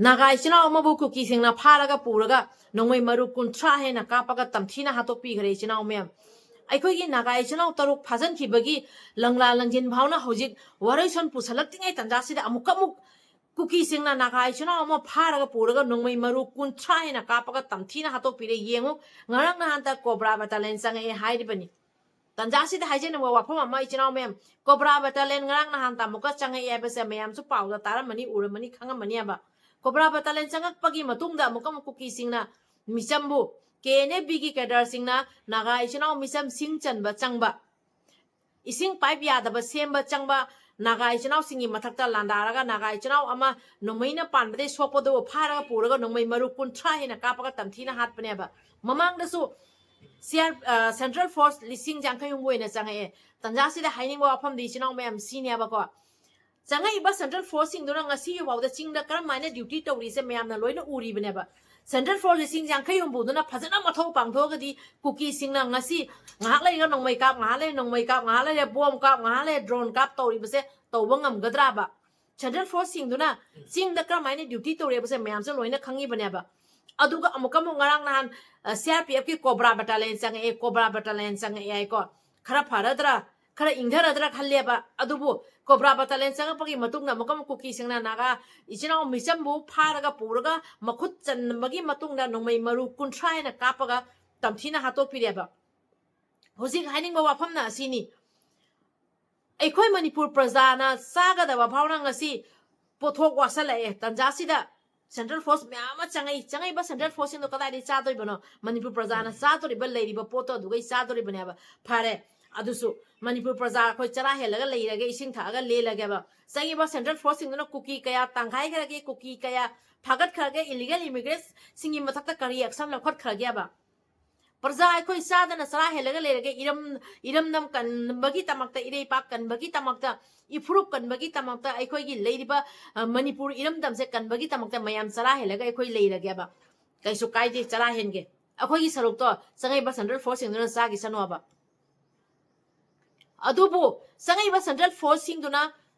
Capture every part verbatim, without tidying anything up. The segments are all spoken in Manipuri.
ꯅꯥꯒꯥ ꯏꯆꯤꯟ ꯏꯅꯥꯎ ꯑꯃꯕꯨ ꯀꯨꯀꯤꯁꯤꯡꯅ ꯐꯥꯔꯒ ꯄꯨꯔꯒ ꯅꯣꯡꯃꯩ ꯃꯔꯨ ꯀꯨꯟꯊ꯭ꯔꯥ ꯍꯦꯟꯅ ꯀꯥꯞꯄꯒ ꯇꯝꯊꯤꯅ ꯍꯥꯠꯇꯣꯛꯄꯤꯈ꯭ꯔꯦ ꯏꯆꯤꯟ ꯏꯅꯥꯎ ꯃꯌꯥꯝ꯫ ꯑꯩꯈꯣꯏꯒꯤ ꯅꯥꯒꯥ ꯏꯆꯤꯟ ꯏꯅꯥꯎ ꯇꯔꯨꯛ ꯐꯥꯖꯤꯟꯈꯤꯕꯒꯤ ꯂꯪꯂꯥ ꯂꯪꯖꯤꯟ ꯐꯥꯎꯅ ꯍꯧꯖꯤꯛ ꯋꯥꯔꯣꯏꯁꯣꯟ ꯄꯨꯁꯜꯂꯛꯇ꯭ꯔꯤꯉꯩ ꯇꯥꯟꯖꯥꯁꯤꯗ ꯑꯃꯨꯛꯀ ꯑꯃꯨꯛ ꯀꯨꯀꯤꯁꯤꯡꯅ ꯅꯥꯒꯥ ꯏꯆꯤꯟ ꯏꯅꯥꯎ ꯑꯃ ꯐꯥꯔꯒ ꯄꯨꯔꯒ ꯅꯣꯡꯃꯩ ꯃꯔꯨ ꯀꯨꯟꯊ꯭ꯔꯥ ꯍꯦꯟꯅ ꯀꯥꯞꯄꯒ ꯇꯝꯊꯤꯅ ꯍꯥꯠꯇꯣꯛꯄꯤꯔꯦ꯫ ꯌꯦꯡꯉꯨ, ꯉꯔꯥꯡ ꯅꯍꯥꯟꯇ ꯀꯣꯕ꯭ꯔꯥ ꯕꯦꯇꯥꯂꯤꯌꯟ ꯆꯪꯉꯛꯑꯦ ꯍꯥꯏꯔꯤꯕꯅꯤ꯫ ꯇꯥꯟꯖꯥꯁꯤꯗ ꯍꯥꯏꯖꯅꯤꯡꯕ ꯋꯥꯐꯝ ꯑꯃ, ꯏꯆꯤꯟ ꯏꯅꯥꯎ ꯃꯌꯥꯝ, ꯀꯣꯕ꯭ꯔꯥ ꯕꯦꯇꯥꯂꯤꯌꯟ ꯉꯔꯥꯡ ꯅꯍꯥꯟ ꯇꯥꯃꯨꯛꯀ ꯆꯪꯉꯛꯑꯦ ꯍꯥꯏꯕꯁꯦ ꯃꯌꯥꯝꯁꯨ ꯄꯥꯎꯗ ꯇꯥꯔꯝꯃꯅꯤ, ꯎꯔꯝꯃꯅꯤ, ꯈꯪꯉꯝꯃꯅꯤ ꯍꯥꯏꯕ꯫ ꯀꯣꯕ꯭ꯔꯥ ꯕꯦꯇꯥꯂꯤꯌꯟ ꯆꯪꯉꯛꯄꯒꯤ ꯃꯇꯨꯡꯗ ꯑꯃꯨꯛꯀ ꯑꯃꯨꯛ ꯀꯨꯀꯤꯁꯤꯡꯅ ꯃꯤꯆꯝꯕꯨ, ꯀꯦ ꯑꯦꯟ ꯑꯦꯐ ꯕꯤꯒꯤ ꯀꯦꯗꯔꯁꯤꯡꯅ ꯅꯥꯒꯥ ꯏꯆꯤꯟ ꯏꯅꯥꯎ ꯃꯤꯆꯝ ꯁꯤꯡ ꯆꯟꯕ ꯆꯪꯕ, ꯏꯁꯤꯡ ꯄꯥꯏꯞ ꯌꯥꯗꯕ ꯁꯦꯝꯕ ꯆꯪꯕ ꯅꯥꯒꯥ ꯏꯆꯤꯟ ꯏꯅꯥꯎꯁꯤꯡꯒꯤ ꯃꯊꯛꯇ ꯂꯥꯟꯗꯥꯔꯒ ꯅꯥꯒꯥ ꯏꯆꯤꯟ ꯏꯅꯥꯎ ꯑꯃ ꯅꯣꯡꯃꯩꯅ ꯄꯥꯟꯕꯗꯒꯤ ꯁꯣꯛꯄꯗꯨ ꯐꯥꯔꯒ ꯄꯨꯔꯒ ꯅꯣꯡꯃꯩ ꯃꯔꯨ ꯀꯨꯟꯊ꯭ꯔꯥ ꯍꯦꯟꯅ ꯀꯥꯞꯄꯒ ꯇꯝꯊꯤꯅ ꯍꯥꯠꯄꯅꯦꯕ꯫ ꯃꯃꯥꯡꯗꯁꯨ ꯁꯤ ꯑꯥꯔ, ꯑ, ꯁꯦꯟꯇ꯭ꯔꯦꯜ ꯐꯣꯔꯁ ꯂꯤꯁꯤꯡ ꯌꯥꯡꯈꯩ ꯍꯨꯝꯐꯨ ꯍꯦꯟꯅ ꯆꯪꯉꯛꯑꯦ꯫ ꯇꯥꯟꯖꯥꯁꯤꯗ ꯍꯥꯏꯅꯤꯡꯕ ꯋꯥꯐꯝꯗꯤ ꯏꯆꯤꯟ ꯏꯅꯥꯎ ꯃꯌꯥꯝ ꯁꯤꯅꯦꯕꯀꯣ꯫ ꯆꯪꯉꯛꯏꯕ ꯁꯦꯟꯇ꯭ꯔꯦꯜ ꯐꯣꯔꯁꯁꯤꯡꯗꯨꯅ ꯉꯁꯤ ꯐꯥꯎꯗ ꯆꯤꯡꯗ ꯀꯔꯝꯍꯥꯏꯅ ꯗ꯭ꯌꯨꯇꯤ ꯇꯧꯔꯤꯁꯦ ꯃꯌꯥꯝꯅ ꯂꯣꯏꯅ ꯎꯔꯤꯕꯅꯦꯕ꯫ ꯁꯦꯟꯇ꯭ꯔꯦꯜ ꯐꯣꯔꯁ ꯂꯤꯁꯤꯡ ꯌꯥꯡꯈꯩ ꯍꯨꯝꯐꯨꯗꯨꯅ ꯐꯖꯅ ꯃꯊꯧ ꯄꯥꯡꯊꯣꯛꯑꯒꯗꯤ ꯀꯨꯀꯤꯁꯤꯡꯅ ꯉꯁꯤ ꯉꯥꯏꯍꯥꯛ ꯂꯩꯔꯒ ꯅꯣꯡꯃꯩ ꯀꯥꯞ, ꯉꯥꯏꯍꯥꯛ ꯂꯩꯔꯒ ꯅꯣꯡꯃꯩ ꯀꯥꯞ, ꯉꯥꯏꯍꯥꯛ ꯂꯩꯔꯒ ꯗ꯭ꯔꯣꯟ ꯀꯥꯞ ꯇꯧꯔꯤꯕꯁꯦ ꯇꯧꯕ ꯉꯝꯒꯗ꯭ꯔꯥꯕ? ꯁꯦꯟꯇ꯭ꯔꯦꯜ ꯐꯣꯔꯁꯁꯤꯡꯗꯨꯅ ꯆꯤꯡꯗ ꯀꯔꯝꯍꯥꯏꯅ ꯗ꯭ꯌꯨꯇꯤ ꯇꯧꯔꯤꯕꯁꯦ ꯃꯌꯥꯝꯁꯦ ꯂꯣꯏꯅ ꯈꯪꯉꯤꯕꯅꯦꯕ꯫ ꯑꯗꯨꯒ ꯑꯃꯨꯛꯀ ꯑꯃꯨꯛ ꯉꯔꯥꯡ ꯅꯍꯥꯟ, ꯑ, ꯁꯤ ꯑꯥꯔ ꯄꯤ ꯑꯦꯐꯀꯤ ꯀꯣꯕ꯭ꯔꯥ ꯕꯦꯇꯥꯂꯤꯌꯟ ꯆꯪꯉꯛꯑꯦ, ꯀꯣꯕ꯭ꯔꯥ ꯕꯦꯇꯥꯂꯤꯌꯟ ꯆꯪꯉꯛꯑꯦ ꯍꯥꯏꯀꯣ꯫ ꯈꯔ ꯐꯔꯗ꯭ꯔꯥ, ꯈꯔ ꯏꯪꯊꯔꯗ꯭ꯔꯥ ꯈꯜꯂꯦꯕ꯫ ꯑꯗꯨꯕꯨ ꯀꯣꯕ꯭ꯔꯥ ꯕꯦꯇꯥꯂꯤꯌꯟ ꯆꯪꯉꯛꯄꯒꯤ ꯃꯇꯨꯡꯗ ꯑꯃꯨꯛꯀ ꯑꯃꯨꯛ ꯀꯨꯀꯤꯁꯤꯡꯅ ꯅꯥꯒꯥ ꯏꯆꯤꯟ ꯏꯅꯥꯎ ꯃꯤꯆꯝꯕꯨ ꯐꯥꯔꯒ ꯄꯨꯔꯒ ꯃꯈꯨꯠ ꯆꯟꯕꯒꯤ ꯃꯇꯨꯡꯗ ꯅꯣꯡꯃꯩ ꯃꯔꯨ ꯀꯨꯟꯊ꯭ꯔꯥ ꯍꯦꯟꯅ ꯀꯥꯞꯄꯒ ꯇꯝꯊꯤꯅ ꯍꯥꯠꯇꯣꯛꯄꯤꯔꯦꯕ꯫ ꯍꯧꯖꯤꯛ ꯍꯥꯏꯅꯤꯡꯕ ꯋꯥꯐꯝꯅ ꯑꯁꯤꯅꯤ꯫ ꯑꯩꯈꯣꯏ ꯃꯅꯤꯄꯨꯔ ꯄ꯭ꯔꯖꯥꯅ ꯆꯥꯒꯗꯕ ꯐꯥꯎꯅ ꯉꯁꯤ ꯄꯣꯠꯊꯣꯛ ꯋꯥꯠꯁꯜꯂꯛꯑꯦ꯫ ꯇꯥꯟꯖꯥꯁꯤꯗ ꯁꯦꯟꯇ꯭ꯔꯦꯜ ꯐꯣꯔꯁ ꯃꯌꯥꯝ ꯑꯃ ꯆꯪꯉꯛꯏ꯫ ꯆꯪꯉꯛꯏꯕ ꯁꯦꯟꯇ꯭ꯔꯦꯜ ꯐꯣꯔꯁꯁꯤꯡꯗꯣ ꯀꯗꯥꯏꯗꯒꯤ ꯆꯥꯗꯣꯏꯕꯅꯣ? ꯃꯅꯤꯄꯨꯔ ꯄ꯭ꯔꯖꯥꯅ ꯆꯥꯗꯣꯔꯤꯕ, ꯂꯩꯔꯤꯕ ꯄꯣꯠꯇꯣ ꯑꯗꯨꯒꯩ ꯆꯥꯗꯣꯔꯤꯕꯅꯦꯕ꯫ ꯐꯔꯦ, ꯑꯗꯨꯁꯨ ꯃꯅꯤꯄꯨꯔ ꯄ꯭ꯔꯖꯥ ꯑꯩꯈꯣꯏ ꯆꯔꯥ ꯍꯦꯜꯂꯒ ꯂꯩꯔꯒꯦ, ꯏꯁꯤꯡ ꯊꯛꯑꯒ ꯂꯦꯜꯂꯒꯦꯕ꯫ ꯆꯪꯉꯤꯕ ꯁꯦꯟꯇ꯭ꯔꯦꯜ ꯐꯣꯔꯁꯁꯤꯡꯗꯨꯅ ꯀꯨꯀꯤ ꯀꯌꯥ ꯇꯪꯈꯥꯏꯈ꯭ꯔꯒꯦ, ꯀꯨꯀꯤ ꯀꯌꯥ ꯐꯥꯒꯠꯈ꯭ꯔꯒꯦ, ꯏꯂꯤꯒꯦꯜ ꯏꯃꯤꯒ꯭ꯔꯦꯟꯠꯁꯤꯡꯒꯤ ꯃꯊꯛꯇ ꯀꯔꯤ ꯑꯦꯛꯁꯟ ꯂꯧꯈꯠꯈ꯭ꯔꯒꯦꯕ? ꯄ꯭ꯔꯖꯥ ꯑꯩꯈꯣꯏ ꯆꯥꯗꯅ ꯆꯔꯥ ꯍꯦꯜꯂꯒ ꯂꯩꯔꯒꯦ, ꯏꯔꯝ-, ꯏꯔꯝꯗꯝ ꯀꯟꯕꯒꯤꯗꯃꯛꯇ, ꯏꯔꯩꯄꯥꯛ ꯀꯟꯕꯒꯤꯗꯃꯛꯇ, ꯏꯐꯨꯔꯨꯞ ꯀꯟꯕꯒꯤꯗꯃꯛꯇ, ꯑꯩꯈꯣꯏꯒꯤ ꯂꯩꯔꯤꯕ, ꯑ, ꯃꯅꯤꯄꯨꯔ ꯏꯔꯝꯗꯝꯁꯦ ꯀꯟꯕꯒꯤꯗꯃꯛꯇ ꯃꯌꯥꯝ ꯆꯔꯥ ꯍꯦꯜꯂꯒ ꯑꯩꯈꯣꯏ ꯂꯩꯔꯒꯦꯕ꯫ ꯀꯩꯁꯨ ꯀꯥꯏꯗꯦ, ꯆꯔꯥ ꯍꯦꯟꯒꯦ꯫ ꯑꯩꯈꯣꯏꯒꯤ ꯁꯔꯨꯛꯇꯣ ꯆꯪꯉꯛꯏꯕ ꯁꯦꯟꯇ꯭ꯔꯦꯜ ꯐꯣꯔꯁꯁꯤꯡꯗꯨꯅ ꯆꯥꯈꯤꯁꯅꯣꯕ꯫ ꯑꯗꯨꯕꯨ ꯆꯪꯉꯛꯏꯕ ꯁꯦꯟꯇ꯭ꯔꯦꯜ ꯐꯣꯔꯁꯁꯤꯡꯗꯨꯅ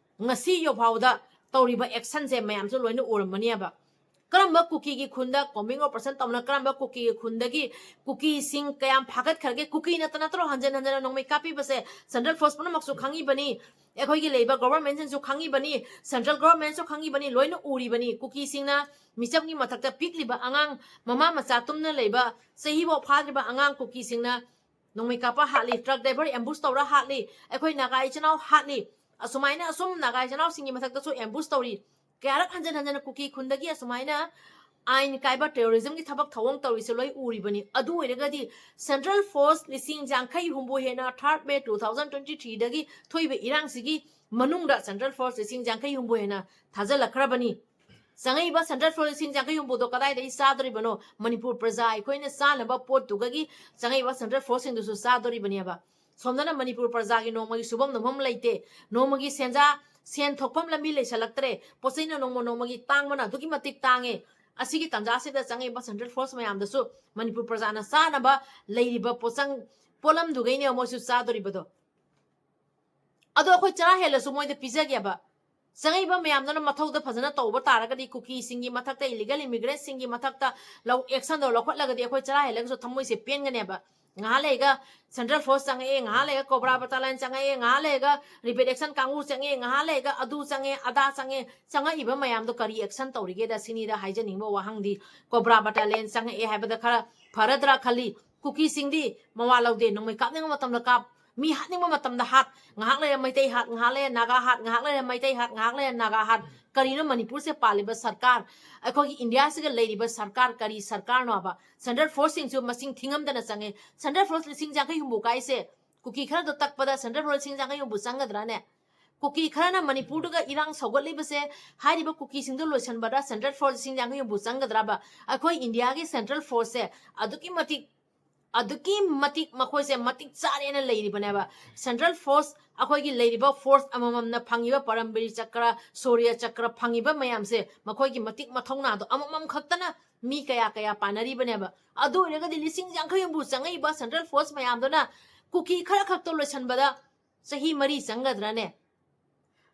ꯉꯁꯤ ꯌꯧꯐꯥꯎꯗ ꯇꯧꯔꯤꯕ ꯑꯦꯛꯁꯟꯁꯦ ꯃꯌꯥꯝꯁꯨ ꯂꯣꯏꯅ ꯎꯔꯝꯃꯅꯦꯕ꯫ ꯀꯔꯝꯕ ꯀꯨꯀꯤꯒꯤ ꯈꯨꯟꯗ combing operation ꯇꯧꯅ ꯀꯔꯝꯕ ꯀꯨꯀꯤꯒꯤ ꯈꯨꯟꯗꯒꯤ ꯀꯨꯀꯤꯁꯤꯡ ꯀꯌꯥꯝ ꯐꯥꯒꯠꯈ꯭ꯔꯒꯦ? ꯀꯨꯀꯤ ꯅꯠꯇ ꯅꯠꯇ꯭ꯔꯣ ꯍꯟꯖꯟ ꯍꯟꯖꯟꯅ ꯅꯣꯡꯃꯩ ꯀꯥꯞꯄꯤꯕꯁꯦ? Central Force ꯄꯨꯝꯅꯃꯛꯁꯨ ꯈꯪꯉꯤꯕꯅꯤ, ꯑꯩꯈꯣꯏꯒꯤ ꯂꯩꯕ government ꯁꯤꯡꯁꯨ ꯈꯪꯉꯤꯕꯅꯤ, central government ꯁꯨ ꯈꯪꯉꯤꯕꯅꯤ, ꯂꯣꯏꯅ ꯎꯔꯤꯕꯅꯤ꯫ ꯀꯨꯀꯤꯁꯤꯡꯅ ꯃꯤꯆꯝꯒꯤ ꯃꯊꯛꯇ ꯄꯤꯛꯂꯤꯕ ꯑꯉꯥꯡ, ꯃꯃꯥ ꯃꯆꯥ ꯇꯨꯝꯅ ꯂꯩꯕ, ꯆꯍꯤꯐꯥꯎ ꯐꯥꯗ꯭ꯔꯤꯕ ꯑꯉꯥꯡ ꯀꯨꯀꯤꯁꯤꯡꯅ ꯅꯣꯡꯃꯩ ꯀꯥꯞꯄ ꯍꯥꯠꯂꯤ, truck driver ambush ꯇꯧꯔ ꯍꯥꯠꯂꯤ, ꯑꯩꯈꯣꯏ ꯅꯥꯒꯥ ꯏꯆꯤꯟ ꯏꯅꯥꯎ ꯍꯥꯠꯂꯤ꯫ ꯑꯁꯨꯃꯥꯏꯅ ꯑꯁꯨꯝ ꯅꯥꯒꯥ ꯏꯆꯤꯟ ꯏꯅꯥꯎꯁꯤꯡꯒꯤ ꯃꯊꯛꯇꯁꯨ ambush ꯇꯧꯔꯤ꯫ ꯀꯌꯥꯔꯛ ꯍꯟꯖꯟ ꯍꯟꯖꯟꯅ ꯀꯨꯀꯤ ꯈꯨꯟꯗꯒꯤ ꯑꯁꯨꯃꯥꯏꯅ ꯑꯥꯏꯟ ꯀꯥꯏꯕ terrorism ꯒꯤ ꯊꯕꯛ ꯊꯧꯑꯣꯡ ꯇꯧꯔꯤꯁꯦ ꯂꯣꯏ ꯎꯔꯤꯕꯅꯤ꯫ ꯑꯗꯨ ꯑꯣꯏꯔꯒꯗꯤ Central Force ꯂꯤꯁꯤꯡ ꯌꯥꯡꯈꯩ ꯍꯨꯝꯐꯨ ꯍꯦꯟꯅ third May two thousand twenty three ꯗꯒꯤ ꯊꯣꯛꯏꯕ ꯏꯔꯥꯡꯁꯤꯒꯤ ꯃꯅꯨꯡꯗ Central Force ꯂꯤꯁꯤꯡ ꯌꯥꯡꯈꯩ ꯍꯨꯝꯐꯨ ꯍꯦꯟꯅ ꯊꯥꯖꯤꯜꯂꯛꯈ꯭ꯔꯕꯅꯤ꯫ ꯆꯪꯉꯛꯏꯕ Central Force ꯂꯤꯁꯤꯡ ꯌꯥꯡꯈꯩ ꯍꯨꯝꯐꯨꯗꯣ ꯀꯗꯥꯏꯗꯒꯤ ꯆꯥꯗꯣꯔꯤꯕꯅꯣ? ꯃꯅꯤꯄꯨꯔ ꯄ꯭ꯔꯖꯥ ꯑꯩꯈꯣꯏꯅ ꯆꯥꯅꯕ ꯄꯣꯠꯇꯨꯒꯤ ꯆꯪꯉꯛꯏꯕ Central Force ꯁꯤꯡꯗꯨꯁꯨ ꯆꯥꯗꯣꯔꯤꯕꯅꯦꯕ꯫ ꯁꯣꯝꯗꯅ ꯃꯅꯤꯄꯨꯔ ꯄ꯭ꯔꯖꯥꯒꯤ ꯅꯣꯡꯃꯒꯤ ꯁꯨꯐꯝ ꯅꯣꯝꯐꯝ ꯂꯩꯇꯦ, ꯅꯣꯡꯃꯒꯤ ꯁꯦꯟꯖꯥ, ꯁꯦꯟ ꯊꯣꯛꯐꯝ ꯂꯝꯕꯤ ꯂꯩꯁꯜꯂꯛꯇ꯭ꯔꯦ, ꯄꯣꯠ ꯆꯩꯅ ꯅꯣꯡꯃ ꯅꯣꯡꯃꯒꯤ ꯇꯥꯡꯕꯅ ꯑꯗꯨꯛꯀꯤ ꯃꯇꯤꯛ ꯇꯥꯡꯉꯦ꯫ ꯑꯁꯤꯒꯤ ꯇꯥꯟꯖꯥꯁꯤꯗ ꯆꯪꯉꯛꯏꯕ Central Force ꯃꯌꯥꯝꯗꯁꯨ ꯃꯅꯤꯄꯨꯔ ꯄ꯭ꯔꯖꯥꯅ ꯆꯥꯅꯕ ꯂꯩꯔꯤꯕ ꯄꯣꯠꯆꯪ ꯄꯣꯠꯂꯝꯗꯨꯒꯩꯅꯦꯕ ꯃꯣꯏꯁꯨ ꯆꯥꯗꯣꯔꯤꯕꯗꯣ꯫ ꯑꯗꯣ ꯑꯩꯈꯣꯏ ꯆꯔꯥ ꯍꯦꯜꯂꯁꯨ ꯃꯣꯏꯗ ꯄꯤꯖꯒꯦꯕ꯫ ꯆꯪꯉꯛꯏꯕ ꯃꯌꯥꯝꯗꯨꯅ ꯃꯊꯧꯗ ꯐꯖꯅ ꯇꯧꯕ ꯇꯥꯔꯒꯗꯤ, ꯀꯨꯀꯤꯁꯤꯡꯒꯤ ꯃꯊꯛꯇ, illegal immigrant ꯁꯤꯡꯒꯤ ꯃꯊꯛꯇ ꯂꯧ, action ꯗꯣ ꯂꯧꯈꯠꯂꯒꯗꯤ ꯑꯩꯈꯣꯏ ꯆꯔꯥ ꯍꯦꯜꯂꯒꯁꯨ ꯊꯃꯣꯏꯁꯦ ꯄꯦꯟꯒꯅꯦꯕ꯫ ꯉꯥꯏꯍꯥꯛ ꯂꯩꯔꯒ Central Force ꯆꯪꯉꯛꯑꯦ, ꯉꯥꯏꯍꯥꯛ ꯂꯩꯔꯒ Cobra Battalion ꯆꯪꯉꯛꯑꯦ, ꯉꯥꯏꯍꯥꯛ ꯂꯩꯔꯒ Rapid Action ꯀꯥꯡꯕꯨ ꯆꯪꯉꯛꯑꯦ, ꯉꯥꯏꯍꯥꯛ ꯂꯩꯔꯒ ꯑꯗꯨ ꯆꯪꯉꯦ, ꯑꯗꯥ ꯆꯪꯉꯦ, ꯆꯪꯉꯛꯏꯕ ꯃꯌꯥꯝꯗꯣ ꯀꯔꯤ action ꯇꯧꯔꯤꯒꯦꯗ ꯁꯤꯅꯤꯗ ꯍꯥꯏꯖꯅꯤꯡꯕ ꯋꯥꯍꯪꯗꯤ꯫ Cobra Battalion ꯆꯪꯉꯛꯑꯦ ꯍꯥꯏꯕꯗ ꯈꯔ ꯐꯔꯗ꯭ꯔꯥ ꯈꯜꯂꯤ꯫ ꯀꯨꯀꯤꯁꯤꯡꯗꯤ ꯃꯋꯥ ꯂꯧꯗꯦ, ꯅꯣꯡꯃꯩ ꯀꯥꯞꯅꯤꯡꯕ ꯃꯇꯝꯗ ꯀꯥꯞ, ꯃꯤ ꯍꯥꯠꯅꯤꯡꯕ ꯃꯇꯝꯗ ꯍꯥꯠ, ꯉꯥꯏꯍꯥꯛ ꯂꯩꯔ ꯃꯩꯇꯩ ꯍꯥꯠ, ꯉꯥꯏꯍꯥꯛ ꯂꯩꯔ ꯅꯥꯒꯥ ꯍꯥꯠ, ꯉꯥꯏꯍꯥꯛ ꯂꯩꯔ ꯃꯩꯇꯩ ꯍꯥꯠ, ꯉꯥꯏꯍꯥꯛ ꯂꯩꯔ ꯅꯥꯒꯥ ꯍꯥꯠ꯫ ꯀꯔꯤꯅꯣ ꯃꯅꯤꯄꯨꯔꯁꯦ ꯄꯥꯜꯂꯤꯕ ꯁꯔꯀꯥꯔ, ꯑꯩꯈꯣꯏꯒꯤ ꯏꯟꯗꯤꯌꯥꯁꯤꯒ ꯂꯩꯔꯤꯕ ꯁꯔꯀꯥꯔ ꯀꯔꯤ ꯁꯔꯀꯥꯔꯅꯣꯕ? Central Force ꯁꯤꯡꯁꯨ ꯃꯁꯤꯡ ꯊꯤꯉꯝꯗꯅ ꯆꯪꯉꯦ꯫ Central Force ꯂꯤꯁꯤꯡ ꯌꯥꯡꯈꯩ ꯍꯨꯝꯐꯨ ꯀꯥꯏꯁꯦ ꯀꯨꯀꯤ ꯈꯔꯗꯣ ꯇꯛꯄꯗ Central Force ꯂꯤꯁꯤꯡ ꯌꯥꯡꯈꯩ ꯍꯨꯝꯐꯨ ꯆꯪꯒꯗ꯭ꯔꯥꯅꯦ? ꯀꯨꯀꯤ ꯈꯔꯅ ꯃꯅꯤꯄꯨꯔꯗꯨꯒ ꯏꯔꯥꯡ ꯁꯧꯒꯠꯂꯤꯕꯁꯦ, ꯍꯥꯏꯔꯤꯕ ꯀꯨꯀꯤꯁꯤꯡꯗꯣ ꯂꯣꯏꯁꯤꯟꯕꯗ Central Force ꯂꯤꯁꯤꯡ ꯌꯥꯡꯈꯩ ꯍꯨꯝꯐꯨ ꯆꯪꯒꯗ꯭ꯔꯕ? ꯑꯩꯈꯣꯏ ꯏꯟꯗꯤꯌꯥꯒꯤ Central Force ꯁꯦ ꯑꯗꯨꯛꯀꯤ ꯃꯇꯤꯛ, ꯑꯗꯨꯛꯀꯤ ꯃꯇꯤꯛ ꯃꯈꯣꯏꯁꯦ ꯃꯇꯤꯛ ꯆꯥꯔꯦꯅ ꯂꯩꯔꯤꯕꯅꯦꯕ꯫ Central Force, ꯑꯩꯈꯣꯏꯒꯤ ꯂꯩꯔꯤꯕ force ꯑꯃꯃꯝꯅ ꯐꯪꯉꯤꯕ ꯄꯔꯝꯕꯤꯔ ꯆꯀ꯭ꯔ, ꯁꯧꯔ꯭ꯌ ꯆꯀ꯭ꯔ ꯐꯪꯉꯤꯕ ꯃꯌꯥꯝꯁꯦ, ꯃꯈꯣꯏꯒꯤ ꯃꯇꯤꯛ ꯃꯊꯧꯅꯥꯗꯣ ꯑꯃꯃꯝ ꯈꯛꯇꯅ ꯃꯤ ꯀꯌꯥ ꯀꯌꯥ ꯄꯥꯟꯅꯔꯤꯕꯅꯦꯕ꯫ ꯑꯗꯨ ꯑꯣꯏꯔꯒꯗꯤ ꯂꯤꯁꯤꯡ ꯌꯥꯡꯈꯩ ꯍꯨꯝꯐꯨ ꯆꯪꯉꯛꯏꯕ Central Force ꯃꯌꯥꯝꯗꯨꯅ ꯀꯨꯀꯤ ꯈꯔ ꯈꯛꯇ ꯂꯣꯏꯁꯟꯕꯗ ꯆꯍꯤ ꯃꯔꯤ ꯆꯪꯒꯗ꯭ꯔꯅꯦ?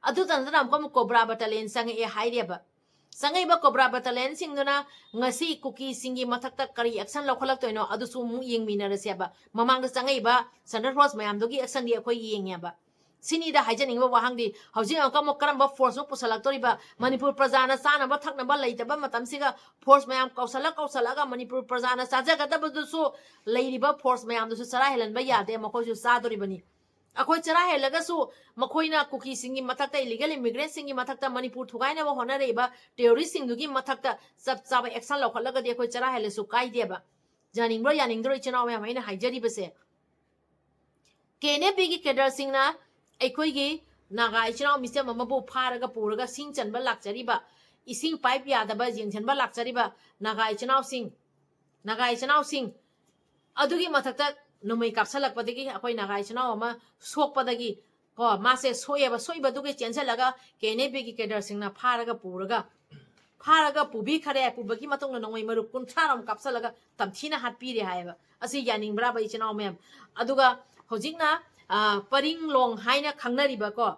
ꯑꯗꯨꯇ ꯅꯠꯇꯅ ꯑꯃꯨꯛꯀ ꯑꯃꯨꯛ Cobra Battalion ꯆꯪꯉꯛꯑꯦ ꯍꯥꯏꯔꯦꯕ꯫ ꯆꯪꯉꯛꯏꯕ ꯀꯣꯕ꯭ꯔꯥ ꯕꯦꯇꯥꯂꯤꯌꯟꯁꯤꯡꯗꯨꯅ ꯉꯁꯤ ꯀꯨꯀꯤꯁꯤꯡꯒꯤ ꯃꯊꯛꯇ ꯀꯔꯤ ꯑꯦꯛꯁꯟ ꯂꯧꯈꯠꯂꯛꯇꯣꯏꯅꯣ, ꯑꯗꯨꯁꯨ ꯑꯃꯨꯛ ꯌꯦꯡꯃꯤꯟꯅꯔꯁꯦꯕ꯫ ꯃꯃꯥꯡꯗ ꯆꯪꯉꯛꯏꯕ ꯁꯦꯟꯇ꯭ꯔꯦꯜ ꯐꯣꯔꯁ ꯃꯌꯥꯝꯗꯨꯒꯤ ꯑꯦꯛꯁꯟꯗꯤ ꯑꯩꯈꯣꯏ ꯌꯦꯡꯉꯦꯕ꯫ ꯁꯤꯅꯤꯗ ꯍꯥꯏꯖꯅꯤꯡꯕ ꯋꯥꯍꯪꯗꯤ, ꯍꯧꯖꯤꯛ ꯑꯃꯨꯛꯀ ꯑꯃꯨꯛ ꯀꯔꯝꯕ ꯐꯣꯔꯁꯅꯣ ꯄꯨꯁꯜꯂꯛꯇꯣꯔꯤꯕ? ꯃꯅꯤꯄꯨꯔ ꯄ꯭ꯔꯖꯥꯅ ꯆꯥꯅꯕ ꯊꯛꯅꯕ ꯂꯩꯇꯕ ꯃꯇꯝꯁꯤꯒ ꯐꯣꯔꯁ ꯃꯌꯥꯝ ꯀꯧꯁꯜꯂ ꯀꯧꯁꯜꯂꯒ ꯃꯅꯤꯄꯨꯔ ꯄ꯭ꯔꯖꯥꯅ ꯆꯥꯖꯒꯗꯕꯗꯨꯁꯨ, ꯂꯩꯔꯤꯕ ꯐꯣꯔꯁ ꯃꯌꯥꯝꯗꯨꯁꯨ ꯆꯔꯥ ꯍꯦꯜꯍꯟꯕ ꯌꯥꯗꯦ, ꯃꯈꯣꯏꯁꯨ ꯆꯥꯗꯣꯔꯤꯕꯅꯤ꯫ ꯑꯩꯈꯣꯏ ꯆꯔꯥ ꯍꯦꯜꯂꯒꯁꯨ ꯃꯈꯣꯏꯅ ꯀꯨꯀꯤꯁꯤꯡꯒꯤ ꯃꯊꯛꯇ, ꯏꯂꯤꯒꯦꯜ ꯏꯃꯤꯒ꯭ꯔꯦꯟꯁꯤꯡꯒꯤ ꯃꯊꯛꯇ ꯃꯅꯤꯄꯨꯔ ꯊꯨꯒꯥꯏꯅꯕ ꯍꯣꯠꯅꯔꯛꯏꯕ ꯇꯦꯔꯣꯔꯤꯁꯁꯤꯡꯗꯨꯒꯤ ꯃꯊꯛꯇ ꯆꯞ ꯆꯥꯕ ꯑꯦꯛꯁꯟ ꯂꯧꯈꯠꯂꯒꯗꯤ ꯑꯩꯈꯣꯏ ꯆꯔꯥ ꯍꯦꯜꯂꯁꯨ ꯀꯥꯏꯗꯦꯕ꯫ ꯌꯥꯅꯤꯡꯕ꯭ꯔꯣ ꯌꯥꯅꯤꯡꯗ꯭ꯔꯣ, ꯏꯆꯤꯟ ꯏꯅꯥꯎ ꯃꯌꯥꯝ, ꯑꯩꯅ ꯍꯥꯏꯖꯔꯤꯕꯁꯦ? ꯀꯦ ꯑꯦꯟ ꯑꯦꯐ ꯕꯤꯒꯤ ꯀꯦꯗꯔꯁꯤꯡꯅ ꯑꯩꯈꯣꯏꯒꯤ ꯅꯥꯒꯥ ꯏꯆꯤꯟ ꯏꯅꯥꯎ ꯃꯤꯆꯝ ꯑꯃꯕꯨ ꯐꯥꯔꯒ ꯄꯨꯔꯒ ꯁꯤꯡ ꯆꯟꯕ ꯂꯥꯛꯆꯔꯤꯕ, ꯏꯁꯤꯡ ꯄꯥꯏꯞ ꯌꯥꯗꯕ ꯌꯦꯡꯁꯤꯟꯕ ꯂꯥꯛꯆꯔꯤꯕ ꯅꯥꯒꯥ ꯏꯆꯤꯟ ꯏꯅꯥꯎꯁꯤꯡ, ꯅꯥꯒꯥ ꯏꯆꯤꯟ ꯏꯅꯥꯎꯁꯤꯡ ꯑꯗꯨꯒꯤ ꯃꯊꯛꯇ ꯅꯣꯡꯃꯩ ꯀꯥꯞꯁꯜꯂꯛꯄꯗꯒꯤ, ꯑꯩꯈꯣꯏ ꯅꯥꯒꯥ ꯏꯆꯤꯟ ꯏꯅꯥꯎ ꯑꯃ ꯁꯣꯛꯄꯗꯒꯤ, ꯀꯣ, ꯃꯥꯁꯦ ꯁꯣꯛꯑꯦꯕ, ꯁꯣꯛꯏꯕꯗꯨꯒꯤ ꯆꯦꯟꯁꯤꯜꯂꯒ ꯀꯦ ꯑꯦꯟ ꯑꯦꯐ ꯕꯤꯒꯤ ꯀꯦꯗꯔꯁꯤꯡꯅ ꯐꯥꯔꯒ ꯄꯨꯔꯒ, ꯐꯥꯔꯒ ꯄꯨꯕꯤꯈꯔꯦ꯫ ꯄꯨꯕꯒꯤ ꯃꯇꯨꯡꯗ ꯅꯣꯡꯃꯩ ꯃꯔꯨ ꯀꯨꯟꯊ꯭ꯔꯥ ꯔꯣꯝ ꯀꯥꯞꯁꯜꯂꯒ ꯇꯝꯊꯤꯅ ꯍꯥꯠꯄꯤꯔꯦ ꯍꯥꯏꯌꯦꯕ꯫ ꯑꯁꯤ ꯌꯥꯅꯤꯡꯕ꯭ꯔꯥꯕ, ꯏꯆꯤꯟ ꯏꯅꯥꯎ ꯃꯌꯥꯝ? ꯑꯗꯨꯒ ꯍꯧꯖꯤꯛꯅ, ꯑ, ꯄꯔꯤꯡꯂꯣꯡ ꯍꯥꯏꯅ ꯈꯪꯅꯔꯤꯕꯀꯣ,